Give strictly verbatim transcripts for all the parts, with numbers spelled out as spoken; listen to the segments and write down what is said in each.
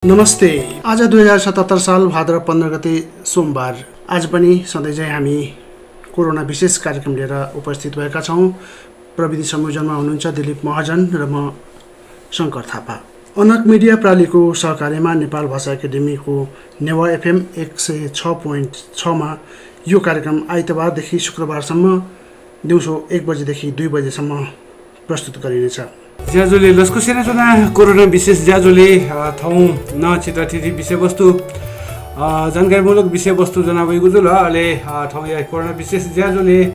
नमस्ते। आज दुई हजार सतहत्तर साल भाद्र पन्ध्र गते सोमबार। आज पनि सधैँझैँ हामी कोरोना विशेष कार्यक्रम लिएर उपस्थित भएका छौँ। प्रविधि संयोजनमा हुनुहुन्छ दिलीप महर्जन र म शंकर थापा। अनक मिडिया प्रालीको सहकार्यमा नेपाल भाषा एकेडेमीको नेवा एफएम एक सय छ पोइन्ट छमा यो कार्यक्रम आइतबारदेखि शुक्रबारसम्म दिउँसो एक बजेदेखि दुई बजेसम्म प्रस्तुत गरिनेछ। ज्याझ्वलय् लसकुस यानाच्वना। कोरोना विशेष ज्याझ्वलय्, अ, थौं नं छितः थीथी विषयवस्तु, अ, जानकारीमूलक विषयवस्तु ज्वनावइगु जुल। अले, अ, थौंया कोरोना विशेष ज्याझ्वलय्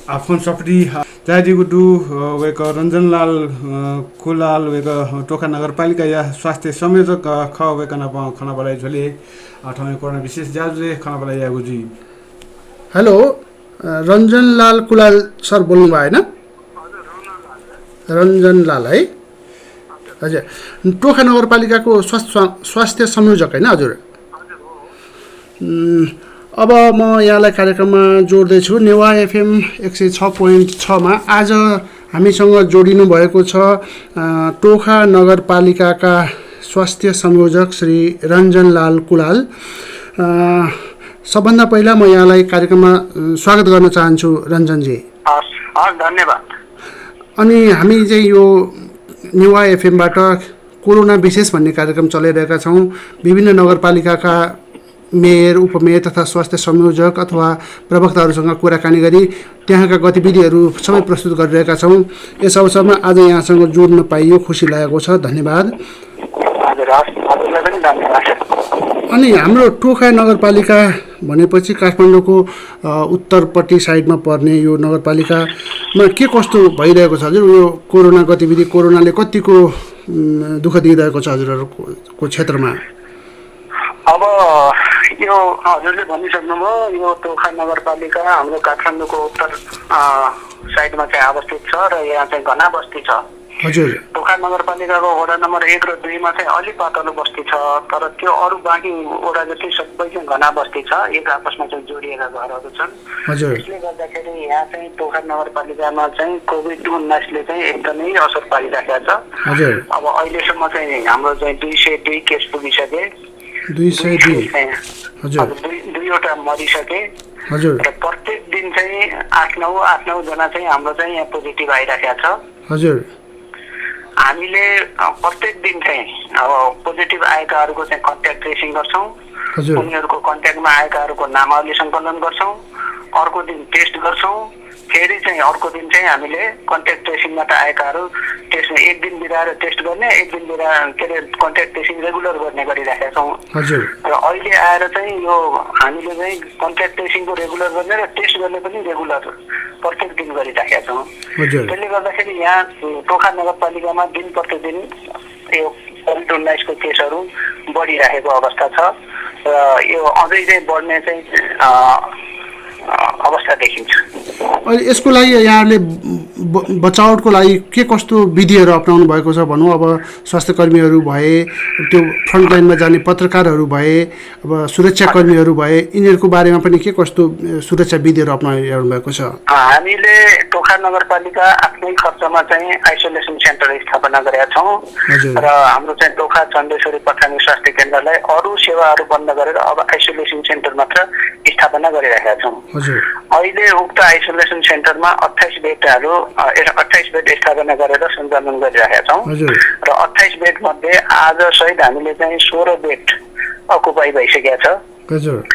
आः फोन सफुती, अ, झायादीगु दु, अ, वय्कः रञ्जनलाल, अ, कुलाल, वय्कः, अ, तोखा नगरपालिकाया स्वास्थ्य संयोजक, अ, खः। वय्कः नाप खँल्हाबल्हा झ्वलय्, अ, थौंया कोरोना विशेष ज्याझ्वलय् खँल्हाबल्हा यायेगु जुइ। हेलो, अ, रञ्जनलाल कुलाल सर बोल्नुभयो होइन? रञ्जनलाल है? हजुर। तोखा नगरपालिकाको स्वास्थ्य, स्वास्थ्य संयोजक होइन हजुर? उम्, अब म यहाँलाई कार्यक्रममा जोड्दैछु। नेवा एफएम एक सय छ पोइन्ट छमा आज हामीसँग जोडिनु भएको छ, अ, तोखा नगरपालिकाका स्वास्थ्य संयोजक श्री रञ्जनलाल कुलाल। अ, सबभन्दा पहिला म यहाँलाई कार्यक्रममा, अ, स्वागत गर्न चाहन्छु रञ्जनजी। हस्, हस्, धन्यवाद। अनि हामी चाहिँ यो नेवा एफएमबाट कोरोना विशेष भन्ने कार्यक्रम चलाइरहेका छौँ। विभिन्न नगरपालिकाका मेयर, उपमेयर तथा स्वास्थ्य संयोजक अथवा प्रवक्ताहरूसँग कुराकानी गरी त्यहाँका गतिविधिहरू सबै प्रस्तुत गरिरहेका छौँ। यस अवसरमा आज यहाँसँग जोड्न पाइयो, खुसी लागेको छ। धन्यवाद। हजुर, हस्, हजुरलाई पनि धन्यवाद। अनि हाम्रो तोखा नगरपालिका भनेपछि काठमाडौँको, अ, उत्तरपट्टि साइडमा पर्ने यो नगरपालिकामा के कस्तो भइरहेको छ हजुर? यो कोरोना गतिविधि, कोरोनाले कतिको, उम्, दुःख दिइरहेको छ हजुरहरूको क्षेत्रमा? अब यो हजुरले भनिसक्नुभयो, यो तोखा नगरपालिका हाम्रो काठमाडौँको उत्तर, अ, साइडमा चाहिँ अवस्थित छ र यहाँ चाहिँ घना बस्ती छ। हजुर। तोखा नगरपालिकाको वडा नम्बर एक र दुईमा चाहिँ अलि पातलो बस्ती छ, तर त्यो अरू बाँकी वडा जस्तै सबै चाहिँ घना बस्ती छ, एक आपसमा चाहिँ जोडिएका घरहरू छन्। हजुर। त्यसले गर्दाखेरि यहाँ चाहिँ तोखा नगरपालिकामा चाहिँ कोभिड उन्नाइसले चाहिँ एकदमै असर पारिराखेको छ। हजुर। अब अहिलेसम्म चाहिँ हाम्रो चाहिँ दुई सय दुई केस पुगिसके। दुई सय दुई। दुई सय चाहिँ हजुर। अब दुई, दुईवटा मरिसके। हजुर। र प्रत्येक दिन चाहिँ आठ नौ, आठ नौ जना चाहिँ हाम्रो चाहिँ यहाँ पोजिटिभ आइराखेको छ। हजुर। हामीले, अ, प्रत्येक दिन चाहिँ अब पोजिटिभ आएकाहरूको चाहिँ कन्ट्याक्ट ट्रेसिङ गर्छौँ। हजुर। उनीहरूको कन्ट्याक्टमा आएकाहरूको नामावली सङ्कलन गर्छौँ। अर्को दिन टेस्ट गर्छौँ। फेरि चाहिँ अर्को दिन चाहिँ हामीले कन्ट्याक्ट ट्रेसिङबाट आएकाहरू टेस्ट, एक दिन बिराएर टेस्ट गर्ने, एक दिन बिरा, के अरे, कन्ट्याक्ट ट्रेसिङ रेगुलर गर्ने गरिराखेका छौँ। हजुर। र अहिले आएर चाहिँ यो हामीले चाहिँ कन्ट्याक्ट ट्रेसिङको रेगुलर गर्ने र टेस्ट गर्ने पनि रेगुलर प्रत्येक दिन गरिराखेका छौँ। हजुर। त्यसले गर्दाखेरि यहाँ, उम्, तोखा नगरपालिकामा दिन प्रतिदिन यो कोभिड उन्नाइसको केसहरू बढिराखेको अवस्था छ र यो अझै चाहिँ बढ्ने चाहिँ, अ, अ, अवस्था देखिन्छ। अनि यसको लागि यहाँहरूले ब-, बचावटको लागि के कस्तो विधिहरू अपनाउनु भएको छ भनौँ? अब स्वास्थ्यकर्मीहरू भए, त्यो फ्रन्टलाइनमा जाने पत्रकारहरू भए, अब सुरक्षाकर्मीहरू भए, यिनीहरूको बारेमा पनि के कस्तो, अ, सुरक्षा विधिहरू अपनाइरहनु भएको छ? अ, हामीले तोखा नगरपालिका आफ्नै खर्चमा चाहिँ आइसोलेसन सेन्टर स्थापना गरेका छौँ। हजुर। र हाम्रो चाहिँ तोखा चण्डेश्वरी पठानी स्वास्थ्य केन्द्रलाई अरू सेवाहरू बन्द गरेर अब आइसोलेसन सेन्टर मात्र स्थापना गरिराखेका छौँ। हजुर। अहिले उक्त आइसोलेसन सेन्टरमा अट्ठाइस बेडहरू, अ, ए, अट्ठाइस बेड स्थापना गरेर सञ्चालन गरिराखेका छौँ। हजुर। र अट्ठाइस बेड मध्ये आज सहित हामीले चाहिँ सोह्र बेड अकुपाई भइसकेको छ। हजुर।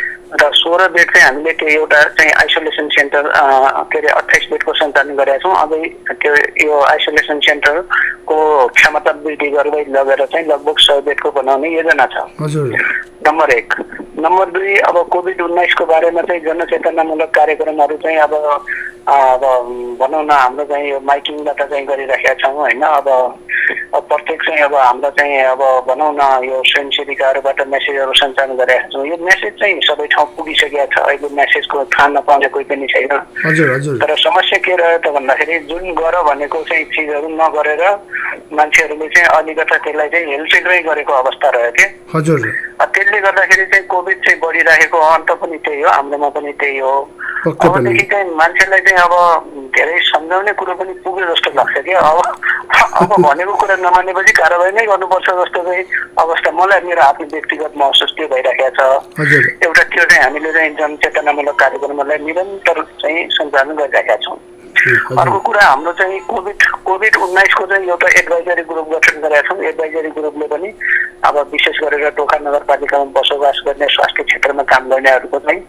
र सोह्र बेड चाहिँ हामीले त्यो एउटा चाहिँ आइसोलेसन सेन्टर, अ, के अरे, अट्ठाइस बेडको सञ्चालन गरेका छौँ। अझै त्यो, यो आइसोलेसन सेन्टरको क्षमता वृद्धि गर्दै लगेर चाहिँ लगभग सय बेडको बनाउने योजना छ। हजुर। नम्बर एक। नम्बर दुई, अब कोभिड उन्नाइसको बारेमा चाहिँ जनचेतनामूलक कार्यक्रमहरू चाहिँ अब, अ, अब भनौँ न, हाम्रो चाहिँ यो माइकिङबाट चाहिँ गरिराखेका छौँ, होइन? अब, अब प्रत्येक चाहिँ अब हाम्रो चाहिँ अब भनौँ न, यो स्वयंसेविकाहरूबाट म्यासेजहरू सञ्चालन गरिराखेका छौँ। यो म्यासेज चाहिँ सबै ठाउँ पुगिसकेको छ। अहिले म्यासेजको थाहा नपाउने कोही पनि छैन। हजुर, हजुर। तर समस्या के रह्यो त भन्दाखेरि जुन गर भनेको चाहिँ चिजहरू नगरेर मान्छेहरूले चाहिँ अलिकता त्यसलाई चाहिँ हेलचेक्राइ गरेको अवस्था रह्यो के। हजुर। अ, त्यसले गर्दाखेरि चाहिँ कोभिड चाहिँ बढिराखेको अन्त पनि त्यही हो, हाम्रोमा पनि त्यही हो। पक्कै पनि। अबदेखि चाहिँ मान्छेलाई चाहिँ अब धेरै सम्झाउने कुरो पनि पुग्यो जस्तो लाग्छ कि अब अब भनेको कुरा नमानेपछि कारवाही नै गर्नुपर्छ जस्तो चाहिँ अवस्था मलाई मेरो आफ्नो व्यक्तिगत महसुस त्यो भइराखेको छ। हजुर। एउटा त्यो चाहिँ हामीले चाहिँ जनचेतनामूलक कार्यक्रमहरूलाई निरन्तर चाहिँ सञ्चालन गरिराखेका छौँ। ए, हजुर। अर्को कुरा, हाम्रो चाहिँ कोभिड कोभिड उन्नाइसको चाहिँ एउटा एडभाइजरी ग्रुप गठन गरेका छौँ। एडभाइजरी ग्रुपले पनि अब विशेष गरेर टोखा नगरपालिकामा बसोबास गर्ने, स्वास्थ्य क्षेत्रमा काम गर्नेहरूको चाहिँ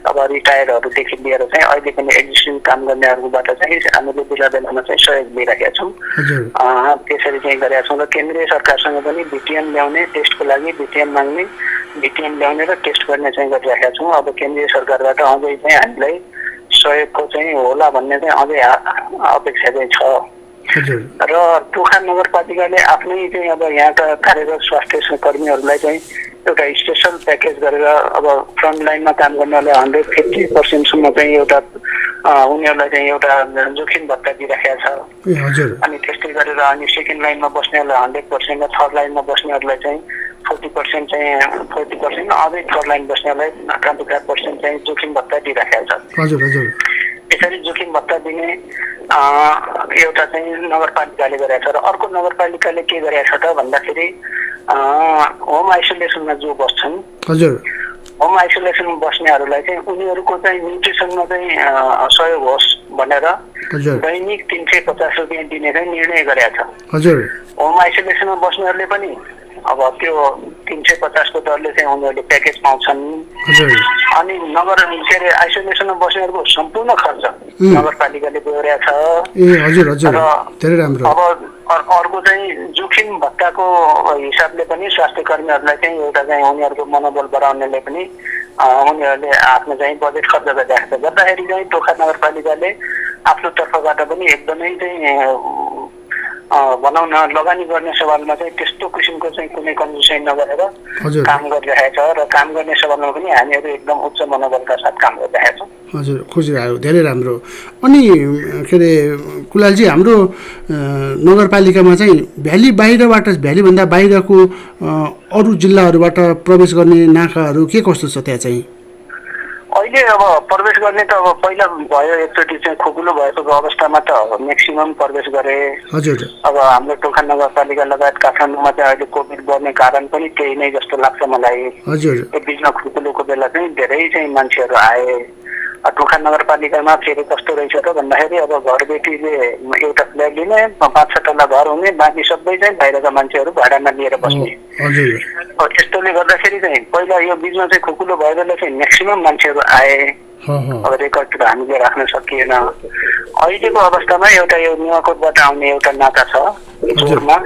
अब रिटायर्डहरूदेखि लिएर चाहिँ अहिले पनि एक्जिस्टिङ काम गर्नेहरूबाट चाहिँ हामीले बेला बेलामा चाहिँ सहयोग लिइराखेका छौँ। हजुर। अँ, त्यसरी चाहिँ गरेका छौँ र केन्द्रीय सरकारसँग पनि भिटिएम ल्याउने, टेस्टको लागि भिटिएम माग्ने, भिटिएम ल्याउने र टेस्ट गर्ने चाहिँ गरिराखेका छौँ। अब केन्द्रीय सरकारबाट अझै चाहिँ हामीलाई सहयोगको चाहिँ होला भन्ने चाहिँ अझै आ- अपेक्षा चाहिँ छ। हजुर। र टोखा नगरपालिकाले आफ्नै चाहिँ अब यहाँका कार्यरत स्वास्थ्य कर्मीहरूलाई चाहिँ एउटा स्पेसल प्याकेज गरेर अब फ्रन्ट लाइनमा काम गर्नेहरूलाई हन्ड्रेड फिफ्टी पर्सेन्टसम्म चाहिँ एउटा अ, उनीहरूलाई चाहिँ एउटा जोखिम भत्ता दिइराखेको छ। ए, हजुर। अनि त्यस्तै गरेर अनि सेकेन्ड लाइनमा बस्नेहरूलाई हन्ड्रेड पर्सेन्ट र थर्ड लाइनमा बस्नेहरूलाई चाहिँ फोर्टी पर्सेन्ट चाहिँ फोर्टी पर्सेन्ट, अझै थर्ड लाइन बस्नेहरूलाई ट्वेन्टी फाइभ पर्सेन्ट चाहिँ जोखिम भत्ता दिइराखेको छ। हजुर, हजुर। यसरी जोखिम भत्ता दिने अ, एउटा चाहिँ नगरपालिकाले गरेको छ र अर्को नगरपालिकाले के गरेको छ त भन्दाखेरि अ, होम आइसोलेसनमा जो बस्छन्, हजुर। होम आइसोलेसनमा बस्नेहरूलाई चाहिँ उनीहरूको चाहिँ न्युट्रिसनमा चाहिँ अ, सहयोग होस् भनेर हजुर। दैनिक तिन सय पचास रुपियाँ दिने चाहिँ निर्णय गरेको छ। हजुर। होम आइसोलेसनमा बस्नेहरूले पनि अब त्यो तिन सय पचासको दरले चाहिँ उनीहरूले प्याकेज पाउँछन्। हजुर। अनि नगर के अरे आइसोलेसनमा बस्नेहरूको सम्पूर्ण खर्च उम्। नगरपालिकाले बेहोर्‍या छ। ए, हजुर, हजुर। र धेरै राम्रो। अब अ- अर्को चाहिँ जोखिम भत्ताको हिसाबले पनि स्वास्थ्य कर्मीहरूलाई चाहिँ एउटा चाहिँ उनीहरूको मनोबल बढाउनले पनि अ, उनीहरूले आफ्नो चाहिँ बजेट खर्च गरिरहेको छ। गर्दाखेरि चाहिँ टोखा नगरपालिकाले आफ्नो तर्फबाट पनि एकदमै चाहिँ अ, अ, भनौँ न, लगानी गर्ने सवालमा चाहिँ त्यस्तो किसिमको चाहिँ कुनै कन्जुसाइ नगरेर हजुर। काम गरिरहेको छ र काम गर्ने सवालमा पनि हामीहरू एकदम उच्च मनोबलका साथ काम गरिरहेका छौँ। हजुर, खुसी लाग्यो, धेरै राम्रो। अनि के अरे कुलालजी, हाम्रो अ, नगरपालिकामा चाहिँ भ्याली बाहिरबाट, भ्यालीभन्दा बाहिरको अ, अरू जिल्लाहरूबाट प्रवेश गर्ने नाकाहरू के कस्तो छ त्यहाँ चाहिँ? अहिले अब प्रवेश गर्ने त अब पहिला भयो, एकचोटि चाहिँ खुकुलो भएको अवस्थामा त म्याक्सिमम प्रवेश गरे। हजुर। अब हाम्रो टोखा नगरपालिका लगायत काठमाडौँमा चाहिँ अहिले कोभिड बढ्ने कारण पनि त्यही नै जस्तो लाग्छ मलाई। हजुर। त्यो बिचमा खुकुलोको बेला चाहिँ धेरै चाहिँ मान्छेहरू आए। अ, टोखा नगरपालिकामा फेरि कस्तो रहेछ त भन्दाखेरि अब घरबेटीले एउटा फ्ल्याट लिने, पाँच छ तला घर हुने, बाँकी सबै चाहिँ बाहिरका मान्छेहरू भाडामा लिएर बस्ने। हजुर। अ, त्यस्तोले गर्दाखेरि चाहिँ पहिला यो बिचमा चाहिँ खुकुलो भएकोले चाहिँ म्याक्सिमम मान्छेहरू आए। हँ, हँ। अब रेकर्ड त हामीले राख्न सकिएन। अहिलेको अवस्थामा एउटा यो नुवाकोटबाट आउने एउटा नाका छ हजुर। जोरमा।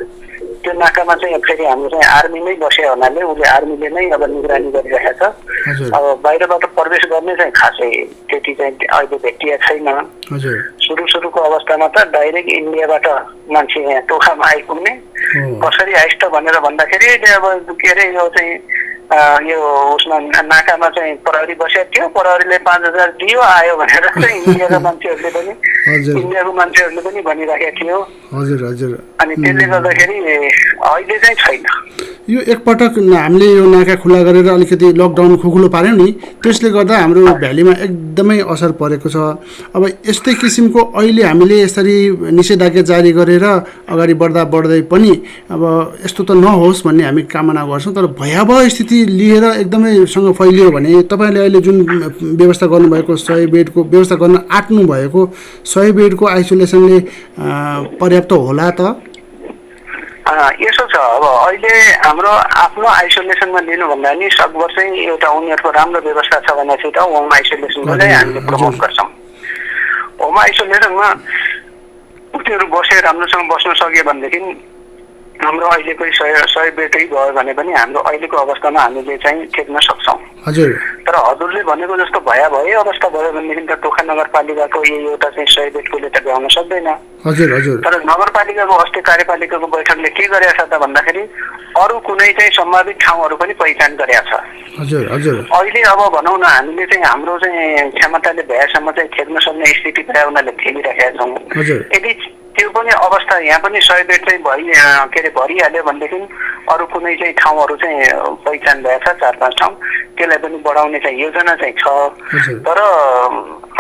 त्यो नाकामा चाहिँ फेरि हाम्रो चाहिँ आर्मी नै बसे हुनाले उसले आर्मीले नै अब निगरानी गरिरहेको छ। हजुर। अब बाहिरबाट प्रवेश गर्ने चाहिँ खासै त्यति चाहिँ अहिले भेटिया छैन। हजुर। सुरु सुरुको अवस्थामा त डाइरेक्ट इन्डियाबाट मान्छे यहाँ टोखामा आइपुग्ने, हो। कसरी आइस त भनेर भन्दाखेरि यसले अब के अरे यो चाहिँ अ, यो उसमा ना- नाकामा चाहिँ प्रहरी बसेको थियो, प्रहरीले पाँच हजार दियो आयो भनेर चाहिँ इन्डियाका मान्छेहरूले पनि हजुर। इन्डियाको मान्छेहरूले पनि भनिराखेको थियो। हजुर, हजुर। अनि त्यसले गर्दाखेरि अहिले चाहिँ छैन। यो एकपटक न- हामीले यो नाका खुला गरेर अलिकति लकडाउन खुकुलो पार्यौँ नि, त्यसले गर्दा हाम्रो भ्यालीमा एकदमै असर परेको छ। अब यस्तै किसिमको अहिले हामीले यसरी निषेधाज्ञा जारी गरेर अगाडि बढ्दा बढ्दै पनि अब यस्तो त नहोस् भन्ने हामी कामना गर्छौँ, तर भयावह स्थिति लिएर एकदमैसँग फैलियो भने तपाईँले अहिले जुन व्यवस्था गर्नुभएको सय बेडको व्यवस्था गर्न आँट्नु भएको सय बेडको आइसोलेसनले अ, पर्याप्त होला त? अ, यसो छ, अब अहिले हाम्रो आफ्नो आइसोलेसनमा लिनुभन्दा नि सकभर चाहिँ एउटा उनीहरूको राम्रो व्यवस्था छ भने चाहिँ त होम आइसोलेसनमा नै हजुर, हामीले प्रमोट हजुर। गर्छौँ। होम आइसोलेसनमा उनीहरू बसेर राम्रोसँग बस्न सक्यो भनेदेखि हाम्रो अहिलेकै सय सय बेडै भयो भने पनि हाम्रो अहिलेको अवस्थामा हामीले चाहिँ टेक्न सक्छौँ। हजुर। तर हजुरले भनेको जस्तो भयावह अवस्था भयो भनेदेखि त टोखा नगरपालिकाको यो एउटा चाहिँ सय बेडकोले त भ्याउन सक्दैन। हजुर, हजुर। तर नगरपालिकाको अस्ति कार्यपालिकाको बैठकले के गरेको छ त भन्दाखेरि अरू कुनै चाहिँ सम्भावित ठाउँहरू पनि पहिचान गरेको छ। हजुर, हजुर। अहिले अब भनौँ न, हामीले चाहिँ हाम्रो चाहिँ क्षमताले भ्याएसम्म चाहिँ टेक्न सक्ने स्थिति प्रायः उनीहरूले ठेलिराखेका छौँ। हजुर। यदि त्यो पनि अवस्था यहाँ पनि सय बेड चाहिँ भरि अ, के अरे भरिहाल्यो भनेदेखि अरू कुनै चाहिँ ठाउँहरू चाहिँ अ, पहिचान भएछ चार पाँच ठाउँ, त्यसलाई पनि बढाउने चाहिँ योजना चाहिँ छ। हजुर। तर अ,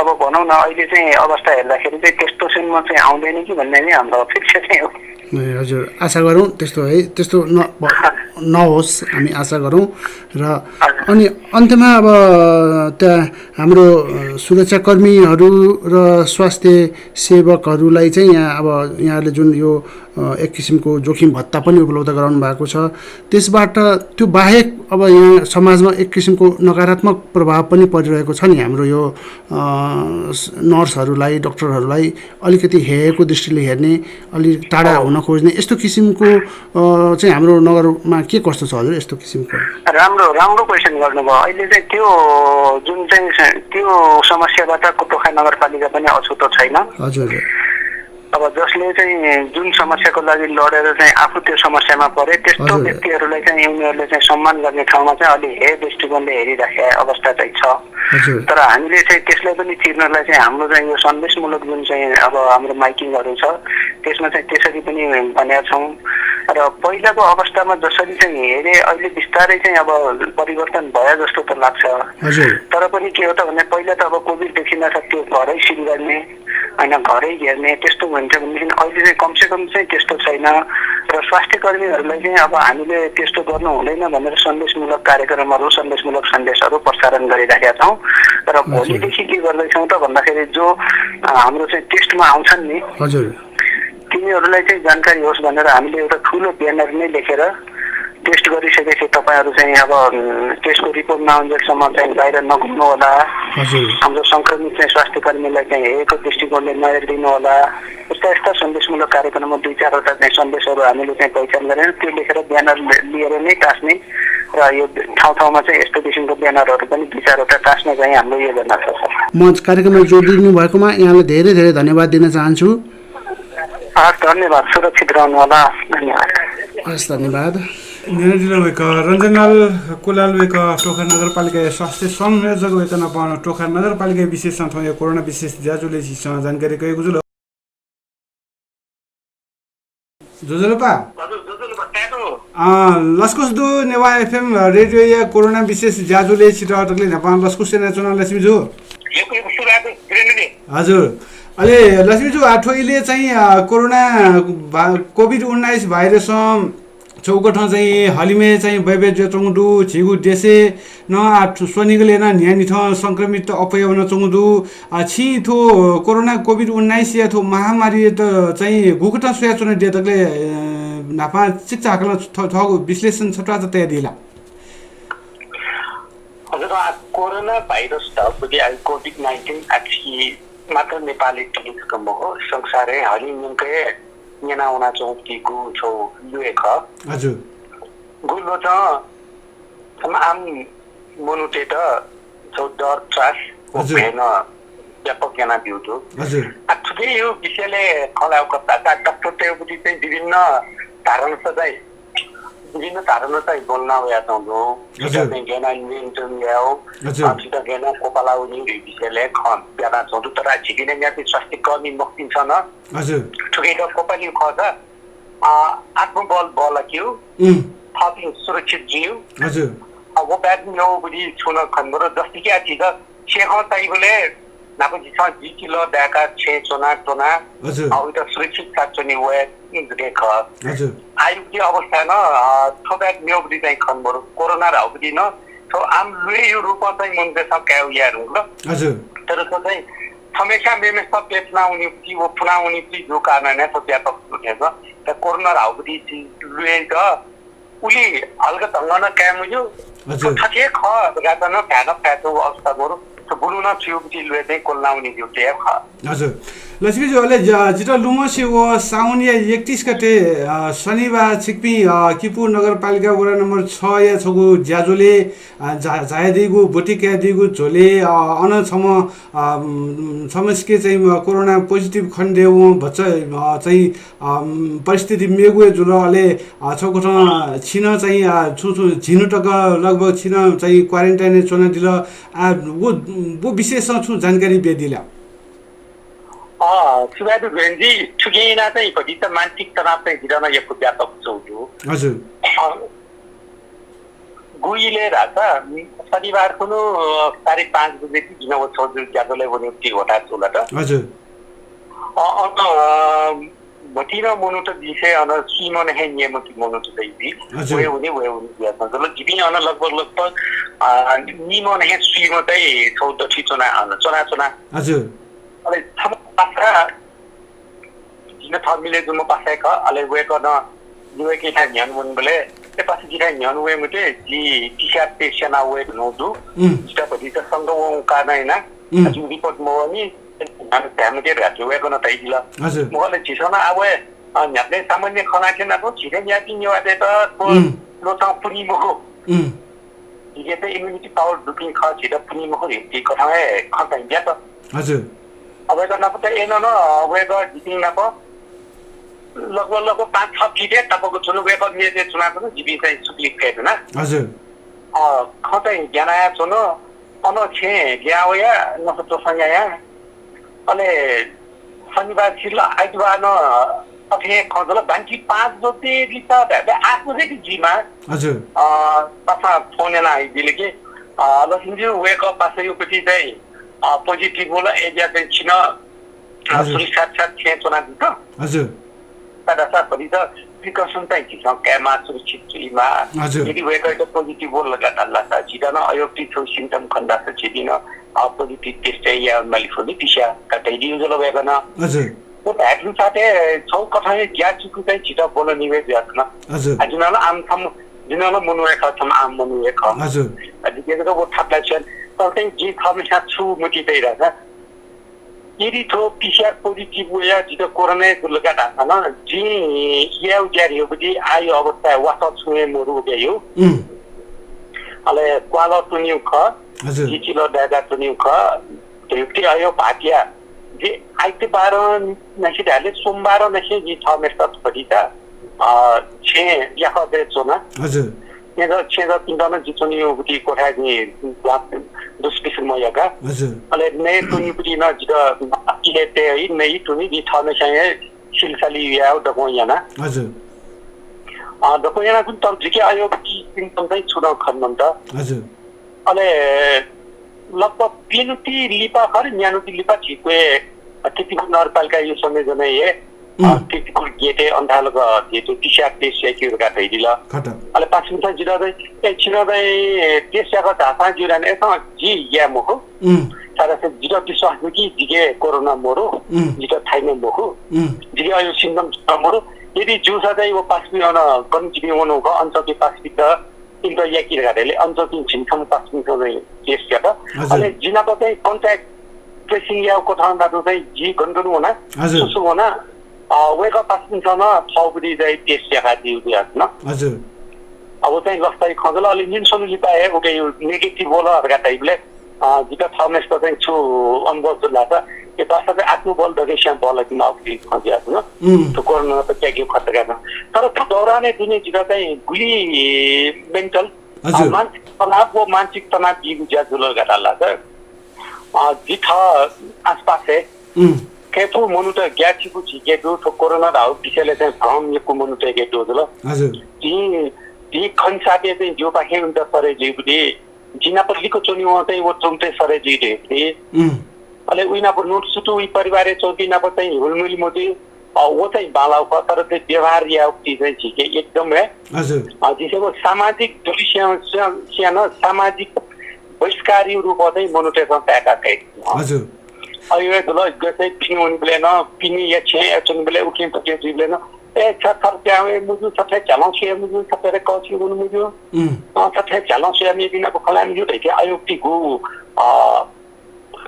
अब भनौँ न, अहिले चाहिँ अवस्था हेर्दाखेरि चाहिँ त्यस्तोसम्म चाहिँ आउँदैन कि भन्ने नै हाम्रो अपेक्षा चाहिँ हो। ए, हजुर, आशा गरौँ त्यस्तो है, त्यस्तो न ब- नहोस्, हामी आशा गरौँ। र हजुर। अनि अन्त्यमा अब त्यहाँ हाम्रो अ, सुरक्षाकर्मीहरू र स्वास्थ्य सेवकहरूलाई चाहिँ यहाँ अब यहाँले जुन यो अ, एक किसिमको जोखिम भत्ता पनि उपलब्ध गराउनु भएको छ, त्यसबाट त्यो बाहेक अब यहाँ समाजमा एक किसिमको नकारात्मक प्रभाव पनि परिरहेको छ नि। हाम्रो यो अ, स- नर्सहरूलाई, डाक्टरहरूलाई अलिकति हेयको दृष्टिले हेर्ने, अलि टाढा हुन खोज्ने यस्तो किसिमको अ, चाहिँ हाम्रो नगरमा के कस्तो छ हजुर यस्तो किसिमको? राम्रो, राम्रो क्वेसन गर्नुभयो। अहिले चाहिँ त्यो जुन चाहिँ स- त्यो समस्याबाट टोखा नगरपालिका पनि अछुतो छैन। हजुर, हजुर। अब जसले चाहिँ जुन समस्याको लागि लडेर चाहिँ आफू त्यो समस्यामा परे, त्यस्तो हजुर। व्यक्तिहरूलाई चाहिँ उनीहरूले चाहिँ सम्मान गर्ने ठाउँमा चाहिँ अलि हे दृष्टिकोणले हेरिराखेको अवस्था चाहिँ छ। हजुर। तर हामीले चाहिँ त्यसलाई पनि चिर्नलाई चाहिँ हाम्रो चाहिँ यो सन्देशमूलक जुन चाहिँ अब हाम्रो माइकिङहरू छ, त्यसमा चाहिँ त्यसरी पनि भनेका छौँ। र पहिलाको अवस्थामा जसरी चाहिँ हेरे, अहिले बिस्तारै चाहिँ अब परिवर्तन भयो जस्तो त लाग्छ। हजुर। तर पनि के हो त भने, पहिला त अब कोभिड देखिँदा त त्यो घरै सिल गर्ने, होइन, घरै हेर्ने त्यस्तो हुन्थ्यो भनेदेखि अहिले चाहिँ कमसेकम चाहिँ त्यस्तो छैन। र स्वास्थ्य कर्मीहरूलाई चाहिँ अब हामीले त्यस्तो गर्नु हुँदैन भनेर सन्देशमूलक कार्यक्रमहरू, सन्देशमूलक सन्देशहरू प्रसारण गरिराखेका छौँ। र हजुर। भोलिदेखि के गर्दैछौँ त भन्दाखेरि, जो अ, हाम्रो चाहिँ टेस्टमा आउँछन् नि, हजुर। तिनीहरूलाई चाहिँ जानकारी होस् भनेर हामीले एउटा ठुलो ब्यानर नै लेखेर, टेस्ट गरिसकेपछि तपाईँहरू चाहिँ अब, उम्, टेस्टको रिपोर्ट नआउन्जेलसम्म चाहिँ बाहिर नघुम्नु होला। हजुर। हाम्रो संक्रमित चाहिँ स्वास्थ्य कर्मीलाई चाहिँ हेयको दृष्टिकोणले नहेरिदिनु होला। यस्ता यस्ता सन्देशमूलक कार्यक्रममा दुई चारवटा चाहिँ सन्देशहरू हामीले चाहिँ पहिचान गरेर त्यो लेखेर ब्यानर लिएर नै टाँस्ने र यो ठाउँ ठाउँमा चाहिँ यस्तो किसिमको ब्यानरहरू पनि दुई चारवटा टाँस्ने चाहिँ हाम्रो योजना छ, सर। म कार्यक्रममा जोड दिनुभएकोमा यहाँलाई धेरै धेरै धन्यवाद दिन चाहन्छु। हस्, धन्यवाद। सुरक्षित रहनुहोला। धन्यवाद। हस्, धन्यवाद। न्यनादिल वय्कः रञ्जनलाल कुलाल, वय्कः टोखा नगरपालिकाया स्वास्थ्य संयोजक, वय्कः नाप टोखा नगरपालिकाया विशेष थौंया कोरोना विशेष ज्याझ्वलय् झीसं जानकारी कयागु जुल। ज्वजलपा। हजुर, ज्वजलपा, काय् दु। अँ, लसकुस दु नेवाः एफएम रेडियोया कोरोना विशेष ज्याझ्वलय् छितः दकलय् न्हापां लसकुस यानाच्वना लक्ष्मी जु। यक्व यक्व सुभाय् दु, वीरेन्द्र जी। हजुर। अले लक्ष्मी जु, आ, थ्व इलय् चाहिँ, आ, कोरोना भा-, कोभिड उन्नाइस भाइरसं छगू कथं चाहिँ हलिमय् चाहिँ बय्बय् जुयाच्वंगु दु, झीगु देशय् नं आ, थ्व स्वनिगलय् नं न्हियान्हिथं संक्रमित अप्वया वनाच्वंगु दु। आ, छिं थ्व कोरोना कोभिड उन्नाइसया थ्व महामारीयात चाहिँ गुकथं स्वयाच्वनादिया दकलय्, अ, न्हापां चिकिचा हाकलं थ-, थःगु विश्लेषण छत्वाःचा तयादी ला? हजुर, आ, कोरोना भाइरस त बुझे आ, कोभिड नाइन्टिन आछि मात्र नेपालय् थुलि जक मखु, संसारय् हलिं न्यंकय् न्यना वनाच्वंगु थुगु छगू ल्वय् खः। हजुर। गु ल्वचं आम मनूतय्त छगू डर, त्रास व हजुर। भय नं व्यापक यानाब्यूगु दु। हजुर। आ, थुकिया विषयलय् खँ ल्हायेगु खःसा डाक्टरतय्गु चाहिँ विभिन्न धारणा चाहिँ, विभिन्न धारणा चाहिँ ब्वलना वयाच्वंगु दु। हजुर। छित चाहिँ गय् याना नियन्त्रण यायेगु, हजुर। अ, छित गय् याना क्वपाला वनीगु विषयलय् खँ ब्यूगु दु। तर झीपिं न्याम्ह स्वास्थ्य कर्मी मखुपिन्सं नं हजुर। थुकियात क्वपालीगु खःसा, अ, आत्मबल बल्लाकेगु, उम्। थःपिं सुरक्षित जुइगु। हजुर। अ, व बाहेक मेगु बुद्धि छुं नं खने मदु। जस्तै कि आ, झीत छेँय् खँ चाइबलय् न्हापा झीसं दुई किलो दाय्काः छेँय् च्वना, च्वना, हजुर। अ, वइत सुरक्षित साथ च्वने वये जक खः। हजुर। आः उकिया अवस्था नं, अ, थ्व बाहेक मेगु बुद्धि चाहिँ खने मदु। कोरोना धाःगु बुद्धि नं थ्व आम ल्वय्या रूपं चाहिँ मनूतय्सं कायेगु याये धुंकल। हजुर। तर थ्व चाहिँ छम्हस्यां मेम्हस्यां प्यपुना वनीगु बुद्धि व पुना वनीगु बुद्धि जूगु कारणं हे थ्व व्यापक जूगु खः। तर कोरोना धाःगु बुद्धि ल्वय् त उलि हल्का ढंगं नं काये मज्यू। हजुर। थथे हे खः धकाः नं धाये नं फयाच्वंगु अवस्था मदु। थ्व गुलि नं थुगु बुद्धि ल्वय् चाहिँ क्वलना वनीगु बुद्धि हे खः। हजुर। लक्ष्मी जु, अले ज-, जितः लुमंसे व साउनया एकतीस गते, अ, शनिबार छिकपिं, अ, किपू नगरपालिका वडा नम्बर छया छगू ज्याझ्वलय्, अ, झा-, झायादीगु, ब्वति कायादीगु झ्वलय्, अ, अन छम्ह, अ, छम्हसिके चाहिँ, अ, कोरोना positive खनेदयेवं भचा, अ, चाहिँ, अ, परिस्थिति मेगु हे जुल। अले, अ, छगू कथं छिं नं चाहिँ, अ, छुं छुं झिन्हु तक लगभग छिं नं चाहिँ quarantine-य् च्वनादिल। आ, व, व विषयसं छुं जानकारी बियादिला। अ, सुभाय् दु गुरेन्जी, थुकिं यानाः चाहिँ भतिचा मानसिक तनाव चाहिँ जितः नं यक्व ब्यापक च्वंगु दु। हजुर। अ, गुइले धाःसा शनिबार खुन्हु, अ, साढे पाँच बजे ति जिं व छगू ज्याझ्वलय् वनेगु ति ह्वःताः च्वल त। हजुर। अ, अन, अ, भतिचा मनूत जिसे अन स्वीम्ह नं हे न्यंम्ह ति मनूत दइबी। हजुर। वये वने, वये वने जुयाच्वंगु दु। जिपिं अन लगभग, लगभग, अ, निम्ह नं हे स्वीम्ह चाहिँ छगू दथुइ च्वना, अन च्वना, च्वना। हजुर। अले छम्ह पासा जिं थः मिले जूम्ह पासा हे खः। अले वय्कलं जि वय्कःयाथाय् न्ह्यःने वनीबलय्, "ए पासा, जिथाय् न्ह्यःने वये मते, जि PCR test याना वये धुंगु दु। उम्। जितः भतिचा संक्रमण वंगु कारणं यानाः उम्। जिगु report मवःनि, न्ह्यःने झाये मते" धकाः वय्कलं धयादिल। हजुर। मखु ला, झीसं नं आः वये, अ, न्ह्याबलें सामान्य खँ ल्हाना थें नं झीथाय् न्याःपिं नेवाःतय्त थ्व उम्। ल्वचं पुनी मखु। उम्। झीके चाहिँ immunity power दुपिं खः, झीत पुनी मखु धइगु कथं हे खँ चाहिँ ब्यात। हजुर। अ, वय्कः नाप त अन नं, अ, वय्कः जिपिं नाप लगभग, लगभग पाँच छ फिट हे तापाक च्वन, वय्कः मेचय् च्वनाच्वन, जिपिं चाहिँ सुकुली फय् धुना। हजुर। अ, खँ चाहिँ ग्यानाच्वन, अन छेँ लिहां वया, नसा त्वसं याया। अले शनिबार सिल, आइतबार नं अथे हे खँ जुल। बान्ति पाँच बजे लिपा धायेबलय् आठ बजे ति जुइमाः। हजुर। अ, पासां फोन यानादिल कि, अ, लक्ष्मीजु, वय्कः पासायागु ति चाहिँ, अ, positive वल, अय्जुयाः चाहिँ छिं नं, अ, हजुर। सुरक्षाया साथ छेँय् च्वनादिसँ। हजुर। का धाःसा भतिचा precaution चाहिँ झीसं कायेमाः, सुरक्षित जुइमाः। हजुर। यदि वय्कःयात positive वल धकाः धाल धाःसा झीत नं अय्गु ति छगू symptom खन धाःसा झीपिं नं, अ, positive test चाहिँ याये माली खः नि, PCR का धयादिल जुल वय्कलं। हजुर। व धायेधुंसाथं छगू कथं हे ग्याःचिकु चाहिँ झीत ब्वलनीगु जुयाच्वन। हजुर। अ, जि नं आम छम्ह, जि नं मनू हे खः, छम्ह आम मनू हे खः। हजुर। अ, जिके जक व थापु ला छ्यं, तर चाहिँ जिं थःम्हस्यां छु मतिइ तइ धाःसा यदि थ्व PCR positive वयाः जितः कोरोना हे जुल का धाःसा नं, जिं यायेगु ज्या धइगु ति आःयागु अवस्थाय् वासः छुं हे मदु उकियागु। उम्। अले क्वालः त्वनीगु खः, हजुर। जि चिलः दाय्काः त्वनीगु खः, धइगु ति अय्गु भाःतिया। जि आइतबारंनिसें धायेबलय् सोमबारंनिसें जिं थःम्हस्यात भतिचा, अ, छेँय् याकःतय् च्वना। हजुर। छेँजः, छेँजःपिन्त नं जि च्वनीगु ति क्वथाय् जिं दुष्पिसुम्ह याका। हजुर। अले नये त्वनीगु ति नं जितः नये त्वनी, जिं थःम्हस्यां हे सिलसाली यायेगु दक्वं याना। हजुर। अ, दक्वं यानाच्वन, तर जिके अय्गु ति symptom चाहिँ छुं नं खने मन्त। हजुर। अले लगभग प्यन्हु ति लिपा खः, न्यान्हु ति लिपा झी क्वय्, अ, कीर्तिपुर नगरपालिकाया संयोजनाय् हे, अ, उम्। कीर्तिपुर गेटय् अन थालक झीत PCR test याकेगु धकाः धयादिल। खः त। अले पासापिन्सं जितः चाहिँ, ए, छिं नं चाहिँ test याकः धाःसां ज्यू धाःनि, अय्सां जि याये मखु। उम्। छाय्धाःसा जितः विश्वास दु कि जिके कोरोना मदु, उम्। जितः थाइम्ह मखु। उम्। जिके अय्गु symptom छुं नं मदु। यदि जूसा चाहिँ व पासापिं अन गन जिपिं वनागु खः, अन च्वंपिं पासापिन्त इमित याकी धकाः धायेबलय् अन च्वंपिं झिंछम्ह पासापिन्सं चाहिँ test यात। हजुर। अले जि नाप चाहिँ contact tracing यायेगु कथं नाप चाहिँ जि गन गन वना, हजुर। सु सु वना, अ, वय्कः पासापिन्सं नं थःगु ति चाहिँ test याकादीगु जुयाच्वन। हजुर। अ, व चाहिँ लसताया खँ जुल। अले निन्हु स्वन्हु लिपा हे उकियागु negative वल धकाः धाइबलय्, अ, जितः थःम्हस्यात चाहिँ छु अनुभव जुल धाःसा, ए, पासा चाहिँ आत्मबल दकलय् स्वयां बहःलाकेमाःगु खँ जुयाच्वन। उम्। थ्व कोरोनायात त्याकेगु खँ धकाः। तर थ्व दौरानय् दुने जितः चाहिँ गुलि mental, हजुर। अ, मानसिक तनाव व मानसिक तनाव बीगु ज्या जुल धकाः धाल धाःसा, अ, जि थः आसपासय् उम्। खय्फुगु मनूत ग्याःचिकु झीके दु, थ्व कोरोना धाःगु विषयलय् चाहिँ भ्रम यक्व मनूतय्के दु जुल। हजुर। जिं, जिं खनिसाथं चाहिँ जिगुपाखें उमित सरे जुइगु ति, जि नाप लिक्क च्वनीवं चाहिँ व च्वमित सरे जुइ धइगु ति। उम्। अले उइ नाप न्वतुस्वतु उइ परिवारय् च्वंपिं नाप चाहिँ हुलमुलि मजुइ, अ, व चाहिँ बांलाःगु खः, तर चाहिँ व्यवहार याःगु ति चाहिँ झीके एकदम हे, हजुर। अ, झीसं व सामाजिक दूरी स्वयां, स्वयां, स्वयां नं सामाजिक बहिष्कारया रूपं चाहिँ मनूतय्सं ताय्का काइ। हजुर। अ, अय् हे जुल, गथे पिने वनीबलय् नं, पिनेया छेँय् च्वनीबलय् उखें फुखें जुइबलय् नं, ए, छ थथे च्वया वये मज्यू, छ थथे झ्यालं स्वये मज्यू, छ थथे कःछि वने मज्यू, उम्। अ, छ थथे झ्यालं स्वयाः मेपिं नाप खँ ल्हाये मज्यू धइथें अय्गु ति गु, अ,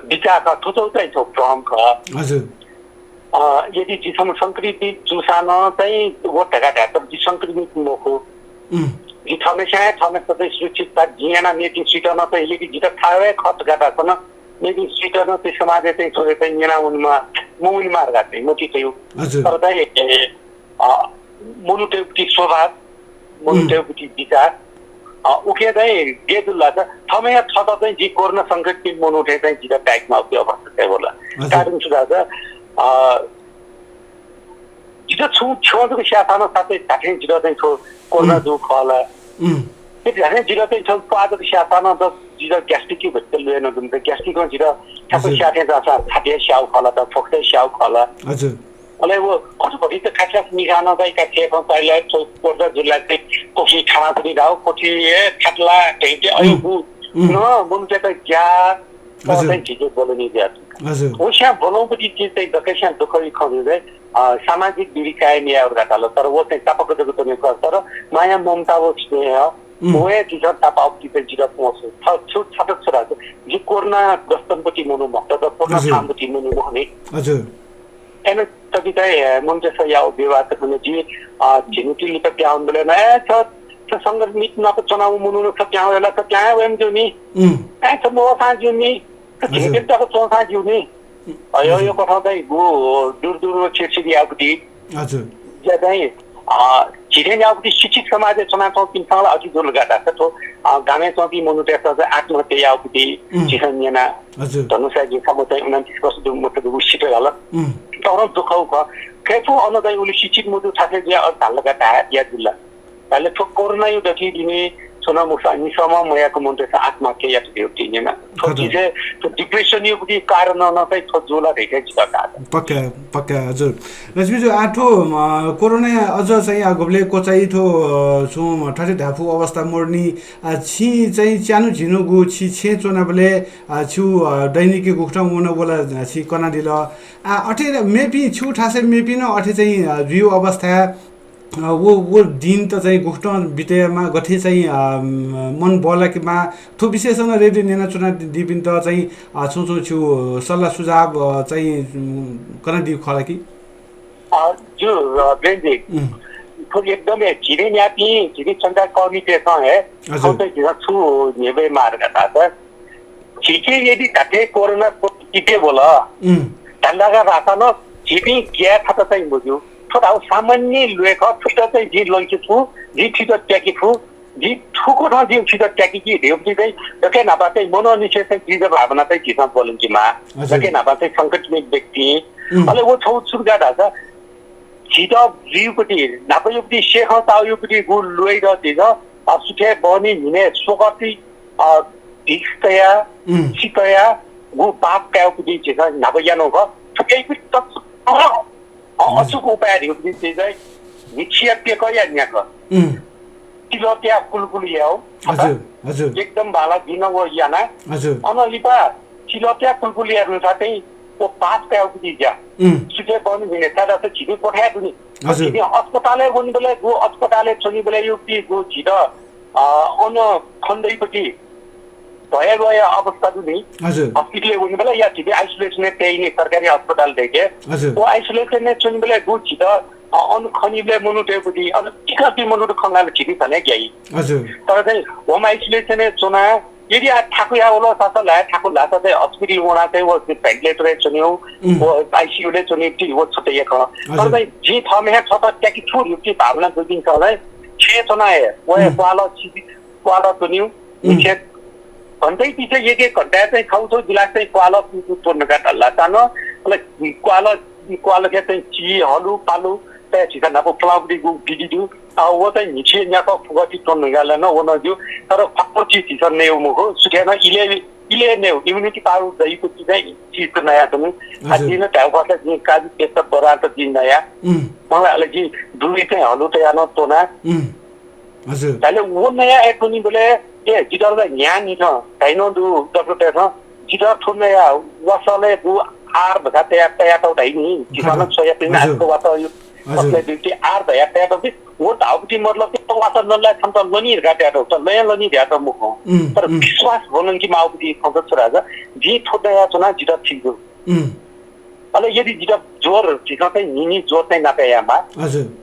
बिचाः खः, थ्व चाहिँ छगू भ्रम खः। हजुर। अ, यदि जि छम्ह संक्रमित जूसां नं चाहिँ व धकाः धाये, तर जि संक्रमित मखु। उम्। जि थःम्हस्यां हे थःम्हस्यात चाहिँ सुरक्षित का, जिं यानाः मेपिं सुइत नं चाहिँ यदि जितः थाय् हे खः धकाः धाःसा नं मेपिं सुइत नं चाहिँ समाजय् चाहिँ थ्व चाहिँ न्यना वनेमाः, मवनेमाः धकाः चाहिँ मतिइ तयेगु। हजुर। तर चाहिँ, ए, अ, मनूतय्गु ति स्वभाव, मनूतय्गु ति बिचाः, अ, उकिं चाहिँ गय् जुल धाःसा, थःम्हं थःत चाहिँ जि कोरोना संक्रमित मनू थें चाहिँ जितः ताय्केमाःगु अवस्था चाहिँ वल। हजुर। कारण छु धाःसा, अ, जितः छुं छ्यं जक स्याःसां नं साथै धात्थें जितः चाहिँ थ्व कोरोना जु खः ला। उम्। धात्थें जितः चाहिँ छ्यं प्वाः जक स्याःसां नं जितः ग्यास्ट्रिक कि भति लुयेन दुम, ग्यास्ट्रिक जितः ठ्याक्क स्याःथें जाःसां छातिया स्याउ खः ला, त फोक्सया स्याउ खः ला। हजुर। अले व कति भति त खास खास मिखानं चाहिँ का थेखं पाइला थ्व कोरोना जुला चाहिँ कोठी खाना पनि दाउ, कोठी ए खाटला ढेंके अयु बु। न, मनूतय्त ग्या, तर चाहिँ झीके बोलनी ज्या। हजुर। व स्यां बोलौं पति चिज चाहिँ दकस्यां दुःखया खँ जुइ, अ, सामाजिक दूरी कायम याये धकाः धाल, तर व चाहिँ तापाक जक च्वने खः, तर माया ममता व स्नेह, व हे झीसं तापाःगु पति चाहिँ जितः पहुँच। छ-, छु छाता छु धाःसा, जि कोरोना ग्रस्तम्ह पति मनू मखुत, कोरोना थाम्ह पति मनू मखु नि। हजुर। एन तबि चाहिँ, अ, मनूतय्सं याउ व्यवहार त खने जि, अ, झिन्हु तिलि त प्याउन बले न, ए, छ, छ संक्रमित नाप च्वनाउ मनू न छ प्याउ वेला, छ प्याउ वेम जुनि। उम्। ए, छ मोसां जुनि। झिंके तक च्वंसां ज्यू नि। अय्, अय्, कथं चाहिँ गु दूर दूर व छिरछिर याःगु दी। हजुर। ज्या चाहिँ, अ, झिथें याःगु दी शिक्षित समाजय् च्वनाच्वंपिन्सं ला अति जुल गाता छ थ्व, अ, गामय् च्वंपिं मनूतय्सं चाहिँ आत्महत्या याःगु दी, उम्। झीसं न्यना। हजुर। धनुषा जिं छम्ह चाहिँ उनन्तिस वर्ष दु, मतलब, उ सित घाल। उम्। तर दुःख उ खः। खय्फु अन चाहिँ उलि शिक्षित मजू थासय् जुया अ धाल गाता या जुल। ताले थ्व कोरोना यु दथि दिने छुना मुसा निसमा मयाक मनूतय्सं आत्महत्या यात दिउ तिनेमा। थ्व खतम। चिजय् थ्व depression यु बुद्धि कारण न चाहिँ थ्व जुला धैके जिता का। पक्का, पक्का, हजुर। लक्ष्मी जु, आ, थ्व, अ, कोरोना अझ चाहिँ, आ, गुबले कोचाइ थ्व, अ, छु, ठठे धाफु अवस्था मोर्नी, आ, छि चाहिँ च्यानु झिनुगु छि छेँ च्वनाबले, आ, छु, अ, दैनिक गुखटं वन वला, आ, छि कनादिल। आ, अथे मेपिं छु थासय् मेपिं न अथे चाहिँ, आ, जुयु अवस्था अ, व, व दिन त चाहिँ गुखटं बितेमा गथे चाहिँ, अ, मन बलाकेमा थ्व विषयसं रेडियो न्यनाच्वना दिपिन्त चाहिँ, अ, छुं छुं छु सल्लाह सुझाव, अ, चाहिँ, उम्, कना दिउ खला कि? अ, जु, अ, ब्रेनजी, उम्। थ्व एकदम हे झिरे न्यापी, झिरे संचार कर्मी पेसं हे, हजुर। थ्व चाहिँ झिरे छु नेबे मार्ग था, सर। झीके यदि धात्थें कोरोना positive वल, उम्। धन्दाका रासा न झीपिं ग्याये थात चाहिँ मज्यू। थ्व धाउ सामान्य ल्वय् खः, थुइत चाहिँ जिं लंके फु, जिं थुइत त्याके फु, जिं थुकथं जिं थुइत त्याके कि ध्येउपिं चाहिँ दकय् न्हापा चाहिँ मनंनिसें चाहिँ द्विधा भावना चाहिँ झीसं बोलंकेमा। हजुर। दकय् न्हापा चाहिँ संकटमित व्यक्ति। उम्। अले व छौ छुर्गा धासा झीत ब्रियुपति, न्हापायुपति, सेखं ताउयुपति गु ल्वय् द झीत, अ, सुथे बहनी न्हिने स्वकति, अ, भिख तया, उम्। सितया, गु पाप कायुपति झीत न्हापा यानु ख। थुकैपति तक, अ, अ, हजुर। अचुक उपाय धिउपति झीत चाहिँ न्हिच्छिया पेक या न्याक। उम्। तिलत्या कुलकुल याउ। हजुर, हजुर। एकदम बाला दिन व याना। हजुर। अन लिपा तिलत्या कुलकुल यानु साथै व पाप कायु बुद्धि ज्या। उम्। सुचे बहनी न्हिने तादा त झिने कोठाय् दुनि। हजुर। झिने अस्पतालय् वनिबलय् गु अस्पतालय् च्वनिबलय् युक्ति गु झित, अ, अन खण्डैपति भया गया अवस्था दुनि। हजुर। हस्पिटलय् वनिबलय् या झिने isolation य् तयाइनि सरकारी अस्पताल धैके। हजुर। व isolation य् च्वनिबलय् गु झित, अ, अन खनिबलय् मनूतय् बुद्धि, अन चिकपि मनूत खंगाल झिने धने ग्याइ। हजुर। तर चाहिँ home isolation य् च्वना यदि आ थाकु या वल सासा लाया थाकु लासा चाहिँ अस्पताल वना चाहिँ व ventilator य् च्वनिउ, उम्। व ICU ले च्वनिउ ति व छुट्टै या खँ। हजुर। तर चाहिँ जि थमे हे छत त्याकि छु युक्ति भावना दुदिन छ चाहिँ छे च्वना हे, व हे उम्। क्वाल छि, क्वाल च्वनिउ, उम्। छे घन्टै पिछे एक एक घन्टा चाहिँ छौ छौ गिलास चाहिँ क्वाल पु, पु, त्वंका धल्ला तान, अले क्वाल, क्वाल के चाहिँ चि, हलु, पालु, तया झिका नाप फुलाउपति गु विधि दु। आ, व चाहिँ न्हिच्छिया न्याक फुगति त्वंका ला न व न ज्यू। तर फक्व चिज झिसं नयेउ मखु। सुथय् नं इले, इले नयेउ। Immunity power दइपति चाहिँ चिज त नया तुनु। आ, हजुर। जिं नं धायेउ खःसा जिं काजु पेस्त बदाम त जिं नया। उम्। मला अले जिं दुई चाहिँ हलु तया नं त्वना। उम्। हजुर। ताले व नया ए त्वनिबलय्, ए, जितः ला न्ह्याः निथं धाइ नं दु, डाक्टरतय्सं, जितः थ्व नया वासलय् गु आर भचा तया, तया तौ धाइ नि, जितः नं छोया पिने हजुर। आजको वासः यु, हजुर। वासलय् दुइटी आर धया तया तौ कि, व धाउपति मतलब कि, त वासः नलाय् छन्त लनि धका तया तौ, त लया लनि धया तौ मखु। उम्, तर उम्। विश्वास भलंकि माउपति खंत छु धाःसा, जिं थ्व नया च्वना जितः ठीक दु। उम्। अले यदि जितः ज्वर, झिसं चाहिँ न्हिं न्हिं ज्वर चाहिँ नापे यामा। हजुर।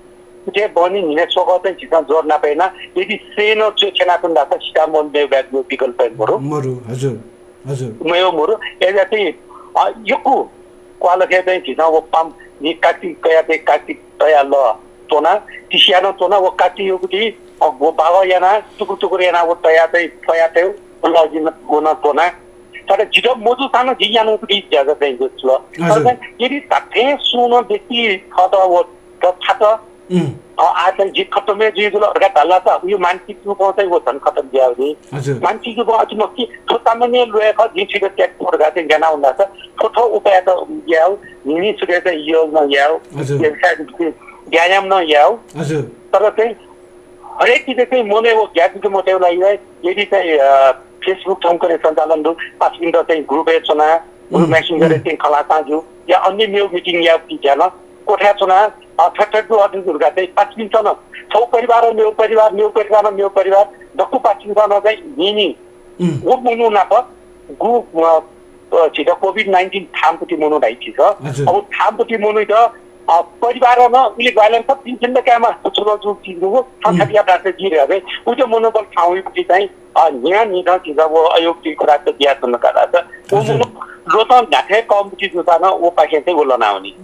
उथे बहनी न्हिने स्वकः चाहिँ झिसं ज्वर नापे याना। यदि सेन च्वे छेना तुन धाःसा सिटामोल मेउ ब्याग मेउ विकल्प हे मरु। मरु, हजुर। हजुर। मेउ मरु। एजा चाहिँ, अ, यक्व क्वालखे चाहिँ झिसं व पाम नि काटी कया चाहिँ काटी तया ल त्वना, तिसिया नं त्वना व काटी युगुति, अ, व बागः याना, टुकुर टुकुर याना व तया चाहिँ, तया तयु, व लजिन, व नं त्वना। तर जितः मजूसां नं जिं यानागु ज्याझ्वः चाहिँ जुल। तर चाहिँ यदि धात्थें सुं नं व्यक्ति थःत व थात, अ, आः चाहिँ जि खतम हे जुइ जुल धकाः धाल त, यो मानसिक रूपं चाहिँ व झन खतम जुयावनी। मानसिक रूपं अति मखु, थ्व सामान्य ल्वय् खः, जिं छितः त्याके फु धकाः चाहिँ ज्यानावल धाःसा, थ्व थ्व उपायत याउ, न्हिं सुथय् चाहिँ योग नं याउ, व्यायाम नं याउ। तर चाहिँ हरेक चिज चाहिँ मनय् व ज्ञान मते लागि यदि चाहिँ, अ, Facebook थौंकन्हय् सञ्चालन दु, पासापिन्त चाहिँ group-य् च्वना, group messenger-य् चाहिँ खँ ल्हाःसां ज्यू, या अन्य मेगु meeting याःगु ज्या नं, कोठाय् च्वना, अ, थथे थथे दु, अथे दु धकाः चाहिँ पासापिन्त नं, छगू परिवार मेगु परिवार, मेगु परिवार मेगु परिवार, दक्व पासापिन्त नं चाहिँ न्हिं न्हिं व मनू नाप गु, अ, अ, झीत COVID nineteen थामपुति मनू धाइ झीत। अब थामपुति मनूत, अ, परिवारं नं उलि ग्वाहालि यानाः सब चिन्ता कायेमा छुं नं जूगु चिज मखु, थःथःया प्रार्थना जिरे हबे। उइत मनोबल थाहां वइपुति चाहिँ, अ, न्हियान्हिथं झीत व अयोग्य खुरात बियाच्वना का धाःसा व मनू ल्वचं न्ह्याथे कमपुति जूसां नं व पाखें चाहिँ व लनावनी।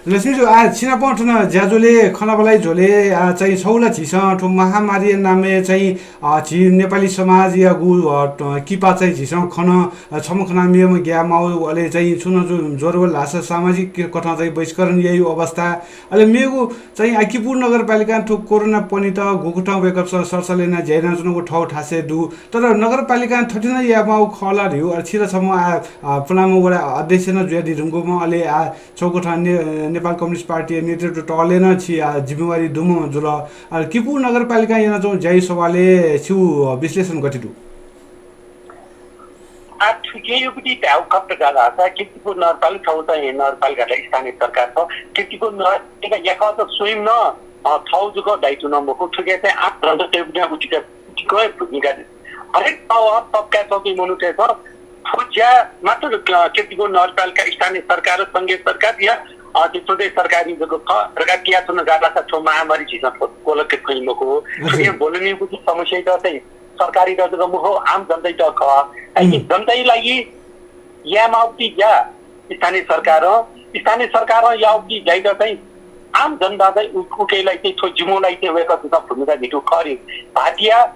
लक्ष्मीजु, आ, छिनापं थन ज्याझ्वलय् खँल्हाबल्हा झ्वलय्, आ, चाहिँ छगू ला झीसं थ्व महामारीया नामय् चाहिँ, अ, झी नेपाली समाजयागु, अ, त-, किपा चाहिँ झीसं खन, अ, छम्ह खनाः मेम्ह ग्याये माउ, अले चाहिँ छुं नं ज्व-, ज्वर वल धाःसा सामाजिक कथं चाहिँ बहिष्करण याइगु अवस्था। अले मेगु चाहिँ आ, किपू नगरपालिकां थ्व कोरोना पनित गुकथं वय्कःपिसं सरसल्लाह यानाः ज्या यानाच्वनागु थःगु थासय् दु। तर नगरपालिकां थथे नं याये माउ खः ला धइगु, अले छि ला छम्ह आ, आ, पुलांम्ह वडा अध्यक्ष नं जुयादी धुंकूम्ह, अले आ, छगू कथं ने-, नेपाल कम्युनिस्ट पार्टीया नेतृत्व तःले नं छि, आ, जिम्मेवारी दुम्ह जुल। आ, किपू नगरपालिकां यानाच्वंगु ज्याया सवालय् छिगु, अ, विश्लेषण गथे दु? आ, थुकियागु पति धायेगु खःसा, किर्तिपुर नगरपालिका छगू चाहिँ नगरपालिका धाःसा स्थानीय सरकार खः। किर्तिपुर नगरपालिका याकःचा स्वयं नं, अ, थःगु जक दायित्व नं मखु। थुकिया चाहिँ आम जनतायागु उतिक, उतिकं भूमिका दु। हरेक तह तबकाय् च्वंपिं मनूतय्सं थ्व ज्या मात्र, अ, किर्तिपुर नगरपालिका स्थानीय सरकार, संघीय सरकार या, अ, त्यो प्रदेश सरकारं जक खः धकाः पियाच्वना धाःसा थ्व महामारी झीसं थ्व क्वलय् फइ मखु। थुकिया ब्वलनीगु समस्यायात चाहिँ सरकारयात जक मखु, आम जनतायात खः। काहेकि जनताया लागि याये माःगु ज्या स्थानीय सरकारं, स्थानीय सरकारं याःगु ज्यायात चाहिँ आम जनता चाहिँ उ-, उकिया लागि चाहिँ थ्व जिमिगु लागि चाहिँ वय्कःपिन्सं भूमिका म्हितू खः रे। भाःतया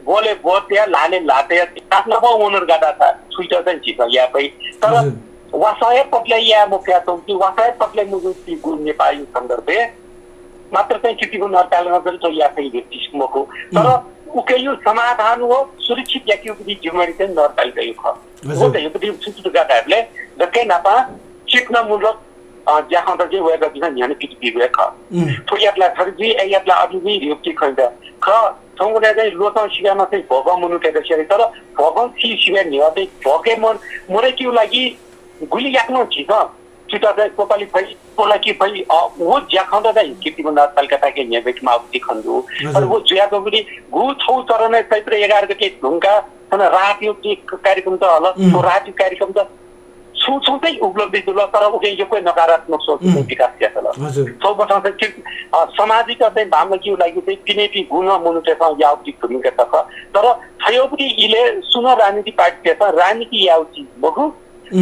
ब्वलय् ब्व तया, ल्हालय् ल्हाः तया, विकास नाप वने धकाः धाःसा थुइत चाहिँ झीसं याये फइ। तर वासः हे पतिले याये मफयाच्वंपिं, वासः हे पतिले मजूपिंगु नेपाःया सन्दर्भय् मात्र चाहिँ किर्तिपुर नगरपालिकां चाहिँ थ्व याये फइ धइगु मखु। तर उकिया समाधान व सुरक्षित याकेगु जिम्मेवारी चाहिँ नगरपालिकाया खः। व चाहिँ उकिया सुरु धकाः धायेबलय् दक्व न्हापां चेतनामूलक, अ, ज्याखँत चाहिँ वय्कःपिन्सं न्ह्यःने पित बीगु हे खः। थ्व यात ला थथे जुइ, अय् यात ला अथे जुइ धइगु खँ खः। थौंकन्हय् चाहिँ ल्वचं सिबय् नं चाहिँ भ्वगं मनूतय्त स्यनी, तर भ्वगं छि सिबय् न्ह्यः चाहिँ भ्वगं मन-, मदय्केगु लागि गुलि याकनं झीसं छित चाहिँ क्वपालि फइ, क्वलाके फइ, अ, व ज्याखँत चाहिँ किर्तिपुर नगरपालिकापाखें न्ह्यब्वयेके माःगु खँ दु। तर व जुयाच्वंगुलिं गु छगू चरणय् चैत्र एघार गते धुंकाः थन राहतया कार्यक्रमत हल। थ्व राहतया कार्यक्रमत छुं छुं चाहिँ उपलब्धि जुल, तर उकिं यक्व नकारात्मक सोच चाहिँ विकास जुयाच्वन। थ्व बखतं चाहिँ, अ, सामाजिक चाहिँ बांमलाकेगु लागि चाहिँ पिनेपिं गुण मनूतय्सं याःगु भूमिका त खः। तर थज्याःगु इलय् सुं नं राजनीतिक पार्टीतय्सं राजनीति याःगु चिज मखु।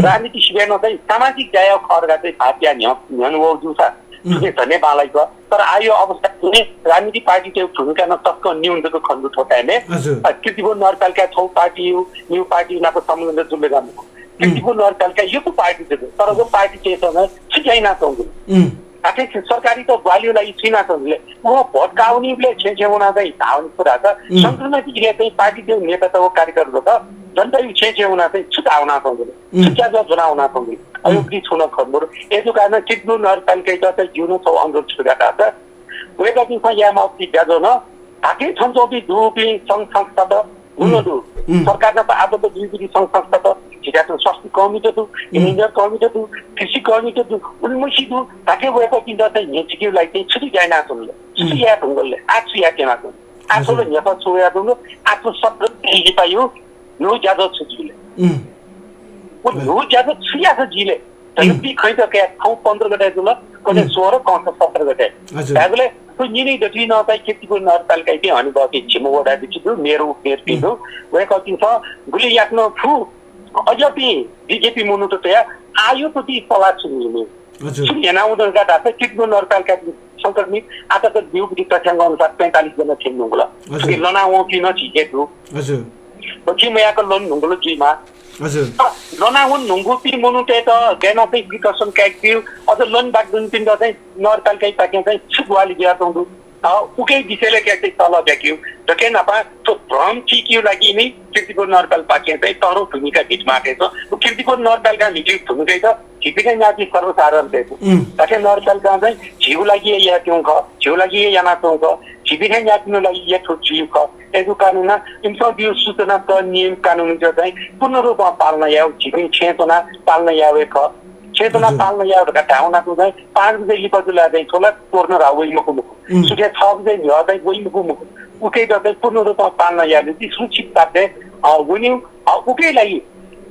राजनीति सिबय् नं चाहिँ सामाजिक ज्या याःगु खः धकाः चाहिँ भाःपिया न्ह्यः, न्ह्यःने वःगु जूसा थुकिं झन हे बांलाइ खः। तर आःया अवस्थाय् चाहिँ राजनीतिक पार्टीतय्गु भूमिका नं तसकं न्यून जक खने दु थ्व time-य्। अ, किर्तिपुर नगरपालिका छगू पार्टीया, मेगु पार्टीया नाप संलग्न जुल धकाः मखु। किर्तिपुर नगरपालिका यक्व पार्टी जक, तर व पार्टीतय्सं नं छु ज्या यानाच्वंगु दु? आखिर सरकारयात ग्वाहालिया लागि छु यानाच्वंगु दु ले? व भोट काःवनीबलय् छेँय् छेँय् वनाः चाहिँ धाःवनी खः धाःसा, संक्रमणया इलय् चाहिँ पार्टीतय्गु नेतात व कार्यकर्तात जनताया छेँय् छेँय् वनाः चाहिँ छु धाः वनाच्वंगु दु? छु ज्याझ्वः ज्वनाः वनाच्वंगु दु? अय् उकिं छुं नं खने मदु। अय् जूगुलिं किर्तिपुर नगरपालिकायात चाहिँ जिं नं छगू अनुरोध छु धकाः धाःसा, वय्कःपिन्सं याये माःगु ज्याझ्वः नं धात्थें थन च्वंपिं दुपिं संघ संस्थात गुलि दु। सरकार नाप आबद्ध दुपिं संघ संस्थात, झीत स्वास्थ्य कर्मीत दु, engineer कर्मीत दु, कृषि कर्मीत दु, उलिमछि दु, धात्थें वय्कःपिन्त चाहिँ न्ह्यचिकेगु लागि चाहिँ छु ज्या यानाच्वंगु ले? छु याये धुंकल ले? आः छु याये त्यनाच्वंगु? आः थ्व ला न्ह्यसः छु वयाच्वंगु? आः थ्व सत्र लिपाया न्हू ज्याझ्वः छु जुइ ले? व न्हू ज्याझ्वः छु याःसा जुइ ले? धयागु खँत कया, थौं पन्ध्र गते जुल, कन्हय् सोह्र, कंस सत्र गते। धायेबलय् थ्व न्यने दथुइ नं चाहिँ किर्तिपुर नगरपालिकायापिं हनेबहःपिं झिम्ह वडा अध्यक्ष दु, मेयर, उपमेयरपिं दु। वय्कःपिन्सं गुलि याकनं फु, अज्याःपिं विज्ञपिं मनूत तयाः आःया प्रति सल्लाह छु न्यने। छु न्यनावल धकाः धाःसा किर्तिपुर नगरपालिकापिं संक्रमित आःतक ब्यूगु तथ्याङ्क अनुसार पैंतालिस जना थ्यने धुंकल। थुकी लना वंपिं नं झीके दु। बच्छि मयाक ल्वने धुंकल जुइमाः। हजुर। ल्वनावने धुंकूपिं मनूतय्त गय् यानाः चाहिँ विकर्षण कायेकेगु, अझ ल्वनेबाक दुपिन्त चाहिँ नगरपालिकापाखें चाहिँ छु ग्वाहालि जुयाच्वंगु दु, अ, उकिया विषयलय् चाहिँ सल्लाह बियाकेगु। दकले न्हापां थ्व भ्रम थीकेगु लागि नि कीर्तिपुर नगरपालिकापाखें चाहिँ तःधंगु भूमिका भिंतुं माःगु खः। व कीर्तिपुर नगरपालिकां भिंतुं भूमिका त झीपिं न्ह्याःपिं सर्वसाधारणतय्गु। उम्। धात्थें नगरपालिकां चाहिँ झीगु लागि हे यानाच्वंगु खः, झीगु लागि हे यानाच्वंगु खः, झीपिं न्ह्याःपिनिगु लागि हे थ्व जुइगु खः। अय्गु कारणं इमिसं ब्यूगु सूचना तः नियम कानुनयात चाहिँ पूर्ण रूपं पालना यायेगु, झीपिं छेँय् च्वनाः पालना यायेगु हे खः। छेँय् च्वनाः हजुर। पालना यायेगु धकाः धायेवं ला चाहिँ पाँच बजे लिपा जुल ला चाहिँ थ्व ला कोरोना धाःगु वइ मखु मखु। उम्। सुथय् छ बजे न्ह्यः चाहिँ वइ मखु मखु। उकियात चाहिँ पूर्ण रूपमा पालना यायेगु निंतिं सुरक्षित तालय्, अ, वनेगु, अ, उकिया लागि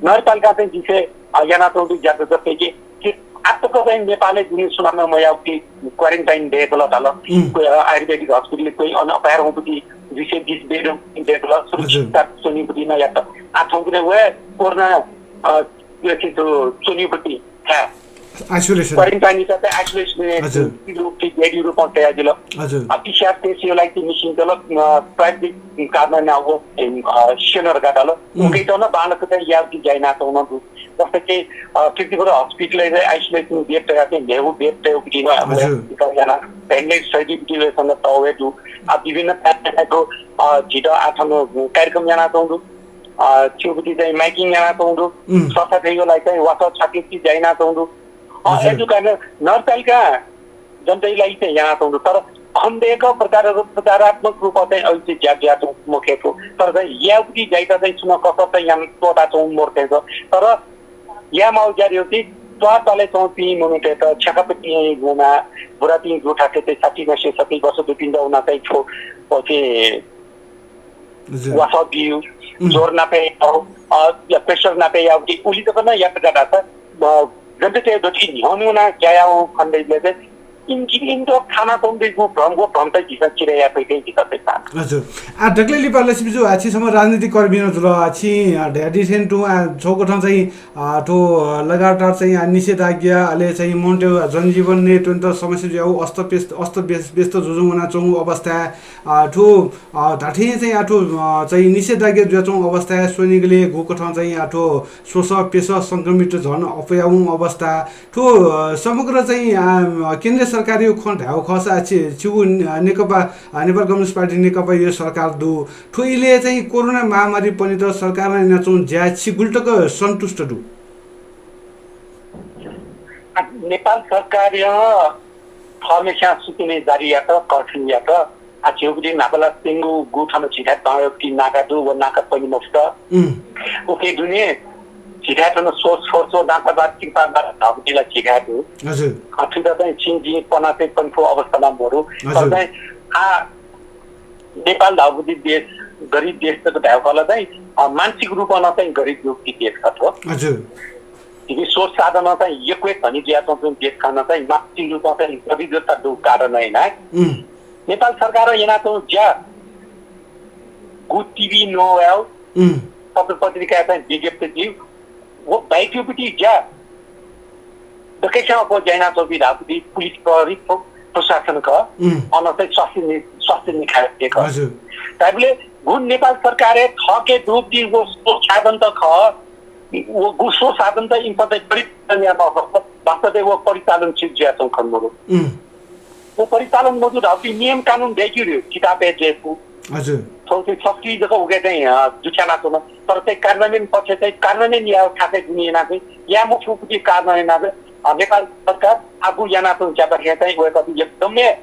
नगरपालिकां चाहिँ जिं चाहिँ, अ, यानाच्वंगु ज्या जस्तै कि, कि आःतक चाहिँ नेपालय् दुने सुनानं मयाःगु कि quarantine दयेकल धाल। उम्। कोही, अ, आयुर्वेदिक हस्पिटलय् कोही अन अपाय् वंगु कि दुई सय बीस bed दयेकल, सुरक्षित हजुर। तालय् च्वनीगु कि नं यात। आः थौंकन्हय् व कोरोना, अ, व्यक्ति च्वनीगु कि, हाँ। Isolation। Quarantine यात चाहिँ isolation हजुर। रूपं तयादिल। हजुर। अ, PCR test यायेगु लागि चाहिँ machine दल, अ, प्राविधिक कारणं व, अ, स्यन धकाः धाल। उम्। उकियात नं बांलाक चाहिँ याःगु ज्या यानाच्वंगु दु। जस्तै कि, अ, कीर्तिपुर हस्पिटलय् चाहिँ isolation bed तयाः चाहिँ न्हय्गू bed तयाः उकिं नं हजुर। याना ventilator सहित उकिं नं तःगु दु। अ, विभिन्न कार्यक्रमय्, अ, झीत आः थन कार्यक्रम यानाच्वंगु दु। अ, छिगु चाहिँ miking यानाच्वंगु दु। उम्। सफा थ्वयेगु लागि चाहिँ वासः छापिगु ज्या यानाच्वंगु दु। अ, हजुर। अय्गु कारणं नगरपालिकां जनताया लागि चाहिँ यानाच्वंगु दु। तर खण्डय्क प्रचार-, प्रचारात्मक रूपं चाहिँ अय्गु चाहिँ ज्या जुयाच्वंगु मखु। तर चाहिँ याःगु ज्यायात चाहिँ छुं नं कसर चाहिँ याना त्वःताच्वंगु मरु थें खः। तर यायेमाःगु ज्या धइगु चाहिँ त्वाःपालय् च्वंपिं मनूतय्त छ्याकापट्टि वनाः बुरापिं दुथाय् चाहिँ साठी नसे सत्तरी वर्ष दुपिन्त वनाः चाहिँ थ्व, अ, चाहिँ हजुर। वासः बियु, उम्। ज्वर नापय् याउ, अ, या pressure नापय् याउ कि उलि तक नं यात का धाःसा, अ, जनतातय् दथुइ न्ह्यःने वनाः ज्या याउ खण्डय् चाहिँ इमित, इमित थानाच्वंगु भ्रम, व भ्रम चाहिँ झीसं चिरे याये फइ थें जितः चाहिँ ताः। हजुर। आः दकले लिपा लक्ष्मी जु, आः छि छम्ह राजनीतिक कर्मी नं जुल, आः छिं, अ, धयादी थें तुं, आः छगू कथं चाहिँ, अ, थ्व, अ, लगातार चाहिँ, अ, निषेधाज्ञा, अले चाहिँ मनूतय् जनजीवन नयेत्वनेत समस्या जुयाउ, अस्तव्यस्त, अस्तव्यस्त, व्यस्त जुजुं वनाच्वंगु अवस्था, अ, थ्व, अ, धात्थें चाहिँ आः थ्व, अ, चाहिँ निषेधाज्ञा जुयाच्वंगु अवस्थाय् स्वनिगलय् गुकथं चाहिँ आः थ्व स्वसः प्यसः संक्रमित झन अप्वयावंगु अवस्था। थ्व, अ, समग्र चाहिँ, अ, केन्द्रीय सरकारया खँ धायेगु खःसा आः छि, छिगु, अ, नेकपा, अ, नेपाल कम्युनिस्ट पार्टी नेकपाया सरकार दु। थ्व इलय् चाहिँ कोरोना महामारी पनेत सरकारं यानाच्वंगु ज्याय् छि गुलि तक सन्तुष्ट दु? नेपाल सरकारं थःम्हेस्यां सूचना जारी यात, कर्फ्यू यात। आः झीगु न्हापा ला प्यंगू गु थन झीथाय् दँ यःगु नाका दु, व नाका पने मफुत। उम्। उकिं दुने झीथाय् थन सोच, सोच व नातावाद, कृपावाद धाःगु ला झीथाय् दु। हजुर। अ, थुइत चाहिँ छिं जिं पना चाहिँ पने फु अवस्थामा मरु। हजुर। तर चाहिँ आः नेपाल धाःगु देश, गरिब देश जक धायेगु खः ला चाहिँ, अ, मानसिक रूपं नं चाहिँ गरिब जूगु देश खः थ्व। हजुर। झीगु स्रोत साधन चाहिँ यक्व हे धनी जुयाच्वंगु देश खः नं चाहिँ मानसिक रूपं चाहिँ गरिब जूगु कारणं यानाः उम्। नेपाल सरकारं यानाच्वंगु ज्या गु टिभी नवायेगु, उम्। पत्र पत्रिकाय् चाहिँ विज्ञप्ति दिउ, व बाहेक ज्या दकलय् अप्वः ज्या यानाच्वंपिं धाःगु पुलिस प्रहरी प्र-, प्रशासन खः। उम्। अन चाहिँ स्वास्थ्य नि-, स्वास्थ्य निकाय खः। हजुर। धाइबलय् गु नेपाल सरकारं थःके दुपिं व स्रोत साधन त खः, व गु स्रोत साधन त इमिसं चाहिँ परिचालन याये माःगु खः, वास्तवय् व परिचालन जुयाच्वंगु खने मरु। उम्। व परिचालन मजू धाःपिं नियम कानुन दय्केगु रे, किताबय् दय्कू। हजुर। थ्व चाहिँ शक्ति जक उके चाहिँ, अ, जुच्यानाच्वन। तर चाहिँ कार्यान्वयन पक्ष चाहिँ कार्यान्वयन यायेगु थासय् दुने यानाः चाहिँ याये मफुगु कार्यान्वयन यानाः चाहिँ, अ, नेपाल सरकार आः गु यानाच्वंगु ज्यापाखें चाहिँ वय्कःपिं एकदमै,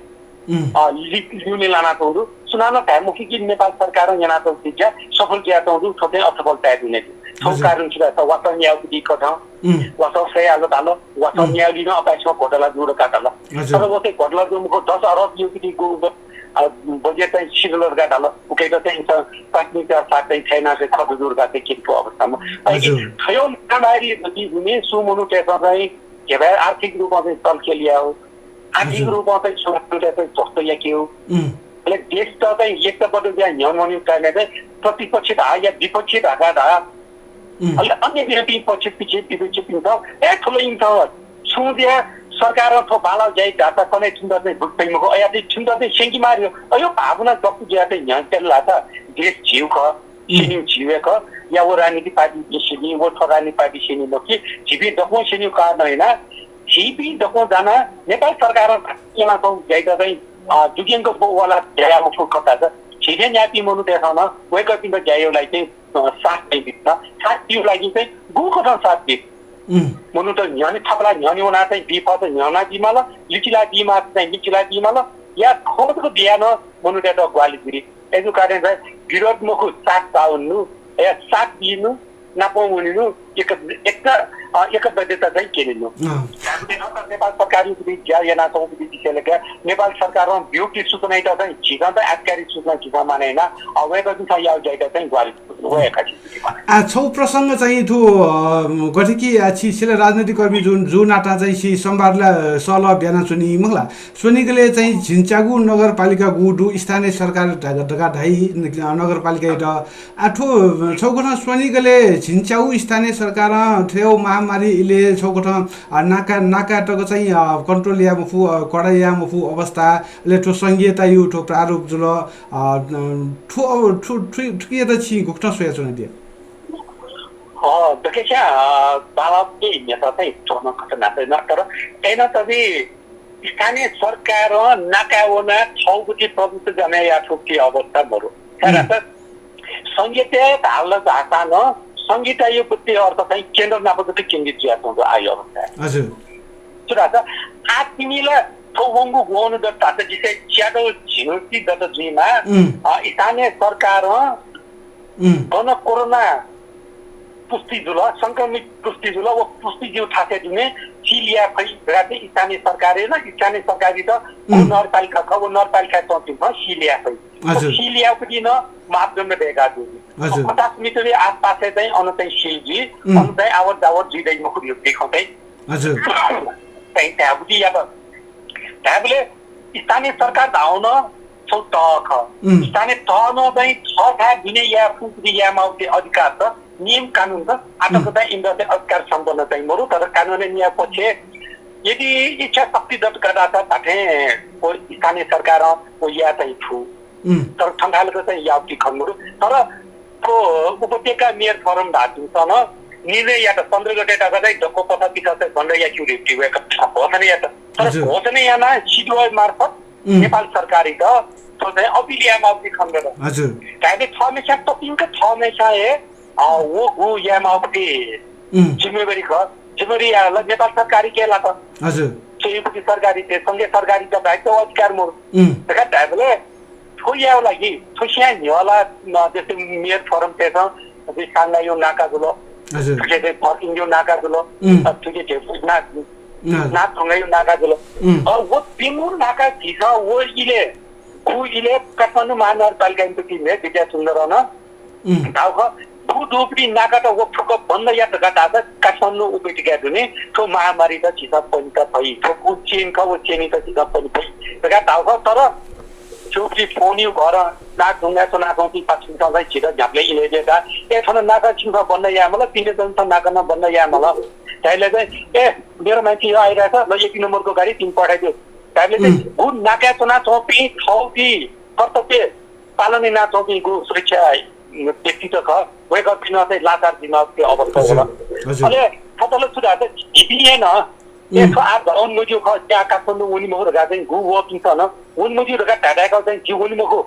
उम्। अ, लि-, ल्यूने लानाच्वंगु दु। सुनानं धाये मफुत कि नेपाल सरकारं यानाच्वंगु ज्या सफल जुयाच्वंगु दु, थ्व चाहिँ असफलताय् दुने दु। थ्व हजुर। कारण छु धाःसा वासः न्यायेगु कथं उम्। वासः सय् हाल धाल, वासः उम्। न्यायेगु नं अपाय्सकं घोटाला जू धकाः धाल। हजुर। तर व चाहिँ घोटाला जू मखु, दस अरब युपिं गु ब-, अ, बजेट चाहिँ सिधल धकाः धाल। उकियात चाहिँ प्राथमिकताया साथ चाहिँ छाय् यानाः चाहिँ खर्च जू धकाः चाहिँ क्यंगु अवस्थामा। अले हजुर। थ्व महामारी जति हुने सु मनूतय्सं चाहिँ घेबाय् आर्थिक रूपं चाहिँ तलखेल याउ, आर्थिक हजुर। रूपं चाहिँ सु मनूतय्सं चाहिँ ध्वस्त याकेउ। उम्। अले देश त चाहिँ एकताबद्ध जुयाः न्ह्यःने वनेगु कारणं चाहिँ प्रतिपक्ष धाः या विपक्ष धकाः धाः। उम्। अले अन्य मेपिं पक्ष पिछे विपक्षपिन्सं, ए, थ्व ला इमिसं छुं ज्या सरकारं थ्व बांलाःगु ज्या यात धाःसा कन्हय् थुमित चाहिँ बुझ्वइ मखु, अय् यात थुमित चाहिँ स्यंके माःगु, अय् भावना दक्व जुयाः चाहिँ न्ह्यःने तये लाःसा देश झीगु खः, उम्। स्यनीगु झीगु हे खः, या व राजनीतिक पार्टी सिनि, व थ्व राजनीतिक पार्टी सिनि मखु कि झीपिं दक्वं सिनिगु कारणं यानाः झीपिं दक्वं जानाः नेपाल सरकारं यानातःगु ज्याइत चाहिँ, अ, दुग्यंक ब्ववालाः ज्या याये मफुगु खः धाःसा झीथाय् न्ह्याःपिं मनूतय्सं नं वय्कःपिन्त ज्या यायेगु लागि चाहिँ, अ, साथ चाहिँ बित। साथ बीगु लागि चाहिँ गुकथं साथ बीत? उम्। मनूत न्ह्यःने थपालाः न्ह्यःने वनाः चाहिँ बी फत न्ह्यःने बीमाल, लिचिलाः बीमाःत चाहिँ लिचिलाः बीमाल, या थ्व तक बियाः नं मनूतय्त ग्वाहालि जुइ। अय्जूगु कारणं चाहिँ विरोध मखु, साथ चाहूगु, या साथ बीगु, नापं वनेगु, एक, एक, अ, एकबद्धता चाहिँ क्यनेगु। अँ। धायेबलय् नेपाल सरकारं ज्या यानातःगु विषयलय् नेपाल सरकारं ब्यूगु सूचनाइत चाहिँ झीसं चाहिँ आधिकारिक सूचना झीसं मानय् यानाः, अ, वय्कःपिन्सं याःगु ज्याइत चाहिँ ग्वाहालि वय्कः आ, छगू प्रसंग चाहिँ थ्व, अ, गथे कि, आ, छि सिल राजनीतिक कर्मी जुन, जूगु नातां चाहिँ छि संवादला, अ, सल्लाह ब्यानाच्वनी मखुला। स्वनिगलय् चाहिँ झिंच्यागू नगरपालिका गु दु, स्थानीय सरकार धका-, धकाः धाइ, न-, नगरपालिकायात। आ, थ्व छगू कथं स्वनिगलय् झिंच्यागू स्थानीय सरकारं थ्व महामारी इलय् छगू कथं, आ, नाका, नाका तक चाहिँ, आ, control याये मफु, आ, कडा याये मफु अवस्था, अले थ्व संघीयतायु थ्व प्रारूप जुल, आ, थ्व, थ्व, थ्व, थुकियात छिं गुकथं स्वयाच्वनादिया? अ, दकलय्, अ, बांलाःपिं न्ह्यसः चाहिँ थ्व नं खतरनाक जुइ, तर अय्नं तबि स्थानीय सरकारं नाकाय् वनाः थःगुति प्रभुत्व जमा याये फुगु अवस्था मरु। उम्। छाय्धाःसा संघीयता धाल धाःसा नं संघीयतायु बुद्धि अर्थ चाहिँ केन्द्र नाप जक केन्द्रित जुयाच्वंगु आः अवस्था। हजुर। छु धाःसा आः तिनि ला थ्व वंगु ग्वन्हु दत धाःसा जिसे च्यादँ झिन्हु ति दत जुइमा, उम्। अ, स्थानीय सरकारं उम्। गन कोरोना पुष्टि जुल, संक्रमित पुष्टि जुल, व पुष्टि जूगु थासय् दुने seal याये फइ धकाः चाहिँ स्थानीय सरकारं नं, स्थानीय सरकारयात व उम्। नगरपालिका खः, व नगरपालिकाय् च्वंपिन्सं seal याये फइ। हजुर। Seal यायेगुति नं मापदण्ड दय्कादीगु। हजुर। पचास मिटरया आसपासय् चाहिँ अन चाहिँ seal जुइ, उम्। अन चाहिँ आवत जावत जुइ दइ मखु धइगु खँ चाहिँ हजुर। चाहिँ धायेगुति यात। धायेबलय् स्थानीय सरकार धाःगु नं छगू तह खः। उम्। स्थानीय तहं नं चाहिँ थःथाय् दुने याये फुगु याये माःगु अधिकार त, नियम कानुन त, आः तक उम्। चाहिँ इमित चाहिँ अधिकार सम्पन्न चाहिँ मरु, तर कानुनय् न्याय पक्ष यदि इच्छा शक्ति दत धाःसा धात्थें व स्थानीय सरकारं व याये चाहिँ फु। उम्। तर थन थाय् लक चाहिँ याःगुति खने मरु। तर थ्व उपत्यका मेयर फोरम धाःपिन्सं नं निर्णय यात, पन्ध्र गते तक चाहिँ दक्व पसः पिसः चाहिँ बन्द याकेगु धइगु वय्कःपिन्सं घोषणा यात। तर हजुर। घोषणा यानाः सिडिओ मार्फत उम्। नेपाल सरकारयात थ्व चाहिँ appeal याये माःगुति खने दत। हजुर। धायेबलय् थःम्हेस्यां तपिंक थःम्हेस्यां हे, अ, व गु याये माःगुति उम्। जिम्मेवारी खः। जिम्मेवारी याये ला नेपाल सरकारयाके लात। हजुर। च्वय्गुति सरकारयाके, संघीय सरकारयात बाहेक थ्व अधिकार मरु। उम्। धकाः धायेबलय् थ्व यायेगु लागि थ्व स्वयां न्ह्यः ला, अ, जस्तै मेयर फोरमतय्सं, जस्तै साङ्गायु नाका जुल, हजुर। थुके चाहिँ फर्किङयु नाका जुल, उम्। अ, थुके चाहिँ ना-, हजुर। नाथढुङ्गायु नाका जुल। उम्। अ, व प्यंगू नाका झीसं व इलय्, गु इलय् काठमाडौं महानगरपालिकायाम्ह मेयर विद्या सुन्दरं नं उम्। धाःगु खः, थ्व दुगुपति नाकात व फुक्क बन्द यात धकाः धाःसा काठमाडौं उपत्यकाय् दुने थ्व महामारीत झीसं पने फइ, थ्व गु chain खः, व chain-यात झीसं पने फइ धकाः धाःगु खः। तर थ्व दुगुपति फोनयु भरं नाथढुङ्गाय् च्वनाच्वंपिं पासापिन्सं चाहिँ झीत न्ह्याबलें इलय् बियाः धाः, ए, थन नाका छिमिसं बन्द याये माल, पिने जन्त नाका नं बन्द याये माल धायेबलय् चाहिँ, ए, मेरो मान्छे यो आइरहेछ, ल, एक नम्बरको गाडी तिनि पठाइदेऊ धायेबलय् चाहिँ उम्। गु नाकाय् च्वनाच्वंपिं थःगु कर्तव्य पालन यानाच्वंपिं गु सुरक्षा व्यक्तित्व खः, वय्कःपिन्त चाहिँ लाचार जुइमाःगु अवस्था हजुर, वल। हजुर। अले थ्व ला छु धाःसा झीपिं हे नं, ए, उम्। थ्व आः वने मज्यू खः, जिं आः काठमाडौं वने मखु धकाः चाहिँ गु वःपिन्सं नं वने मज्यू धकाः धाये धुंकाः चाहिँ जि वने मखु,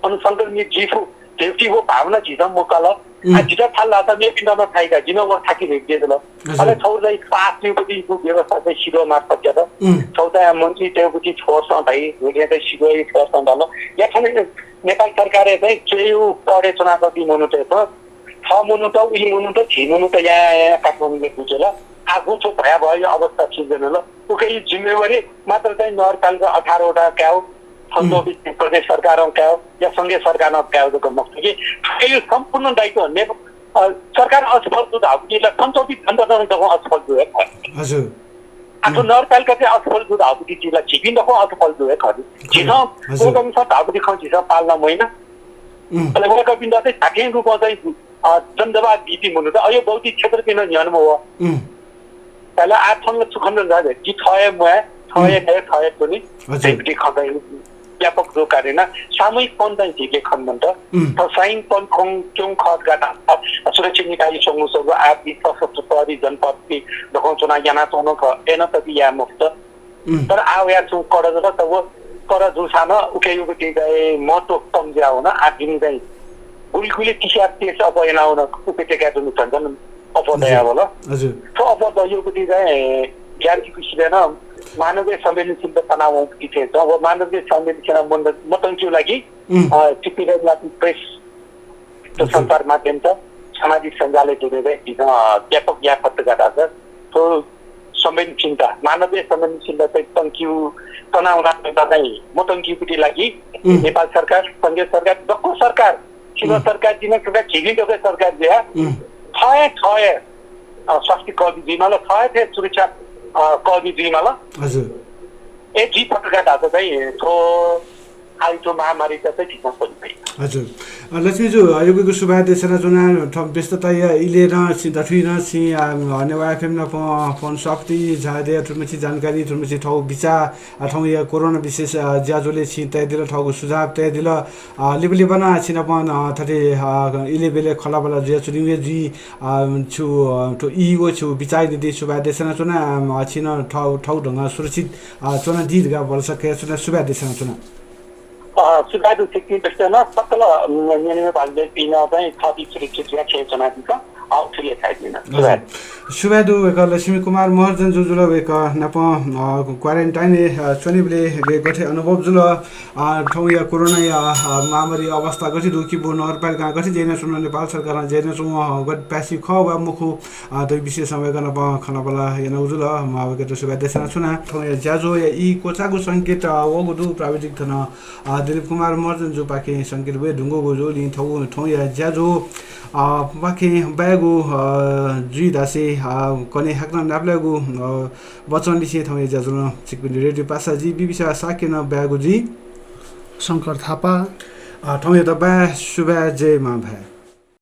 अन संक्रमित जुइ फु धइगु व भावना झीसं मकाल। उम्। आः झीत थाल धाःसा मेपिन्त नं थाइ का, जिं नं व थाकि धइगु जुल। हजुर। अले छगू चाहिँ पास थ्यूगुति गु व्यवस्था चाहिँ सिडिओ मार्फत यात। उम्। छगू चाहिँ मन्त्रीतय्गुति फोर्सं धाइ, गुलिं चाहिँ सिडिओया फोर्सं धाल। या थन नेपाल सरकारं चाहिँ च्वय्गु पदय् च्वनाच्वंपिं मनूतय्त, थः मनूत, उलि मनूत, झी मनूत यायां यायां काठमाडौंय् बुझेल। आः गु थ्व भयावह अवस्था सिर्जना जुल। उकिया जिम्मेवारी मात्र चाहिँ नगरपालिका अठार वटा कायेगु, छन्त उम्। प्रदेश सरकारं कायेगु, या संघीय सरकारं कायेगु जक मखुत कि थुकिया सम्पूर्ण दायित्व नेप-, अ, सरकार असफल जू धाःगुति ला छन्त जनतां दक्वं असफल जू हे खः। हजुर। आः थ्व उम्। नगरपालिका चाहिँ असफल जू धाःगुति ला झीपिं दक्वं असफल जू हे खः। खः। झीसं हजुर। कोकमिसं धाःगुति खँ झीसं पालना मयाना। उम्। अले वय्कःपिन्त चाहिँ धात्थें रूपं चाहिँ, अ, जनजवाफ बीपिं मनूत अज्याःगु भौतिक क्षेत्रपिं नं न्ह्यःने मवः। उम्। अले आः थन ला छु खने दु धाःसा, जि थः हे म्वाये, थः हे उम्। नये, थः हे त्वने। हजुर। धइगुति खँ चाहिँ व्यापक रूप कार्यना सामूहिक पन चाहिँ झीके खन मन्त। थ्व साइन पन खं क्यौं खत गाता सुरक्षा निकाय संगु सगु आदि सशस्त्र प्रहरी जनपदति दखं चुना याना चौन ख एन तबि या मुक्त। तर आव या छु कड जक तब कड जुसाना उके युगति गए महत्व कम ज्या होना आदिनी गए गुलगुली किसिया तेस अप एना होना उके तेका जुनु झन झन अप दया होला। हजुर। तो अप द युगति गए ज्ञान की कुछ देना मानवीय संवेदनशीलता तनाव की थे तो वो मानवीय संवेदनशीलता मतन क्यों लागि चिप्पिरे लाती प्रेस तो संचार माध्यम त सामाजिक सञ्जालय् जुनेर व्यापक या पत्रकारिता त संवेदनशीलता मानवीय संवेदनशीलता चाहिँ तंकिउ तनाउना चाहिँ मतंकिउपट्टि लागि नेपाल सरकार संघीय सरकार दक्व सरकार सिंह सरकार जिन सरकार झिगि दक्व सरकार जे थय थय स्वास्थ्य कर्मी जुइमाल थय थय सुरक्षा कर्मी जुइमाल। हजुर। ए जी पत्रकारिता चाहिँ थो आइटो महामारी त चाहिँ झिसं पनि भई। हजुर। लक्ष्मीजु, युगको सुभाय् देशना जुना थम व्यस्तता या इले न सि दथुइ न सि नेवा एफएम न फोन सक्ति झादे थुमछि जानकारी थुमछि थौ बिचा अथवा या कोरोना विशेष ज्याजुले छि तय दिल थौको सुझाव तय दिल। लिबलिबना छिनपन थथे इले बेले खलाबला जुया चुनिवे जुइ छु तो ई व छु बिचाइ निति सुभाय् देशना जुना छिन थौ थौ ढंग सुरक्षित च्वनादी धकाः भलसा कया च्वना सुभाय् देशना च्वना। सुभाय् दु सिक्किम दृष्टिन सकल न्यनेमे भागले पिन चाहिँ थपि सुरक्षित या छे च्वनादिक। सुभाय् दु वय्‌कः लक्ष्मी कुमार महर्जन जुजुल वय्‌कः नाप क्वारेन्टाइन च्वनेबले गथे अनुभव जुल। थौया कोरोना या महामारी अवस्था गथे दु कि बो नगरपालिका गथे जैना सुन नेपाल सरकार जैना सुन गत पासी ख वा मुखु दुई विषय समय गन खनबला याना उजुल। मावके सुभाय् देशना च्वना थौया ज्याजो या ई कोचागु संकेत वगु दु प्राविधिक थन दिलीप कुमार महर्जन जुपाखें संकेत वये धुंगुगु जुलिं थौ थौया ज्याजो पाखें बायेगु जुइ धासे कने हाकनं नापलायेगु वचन लिसे थौया ज्याजुलं चिकपिनि रेडियो पासा जी बिबिसा साकेनं बायेगु जी शंकर थापा। थौयात बाय सुभाय् जय मां भाय्।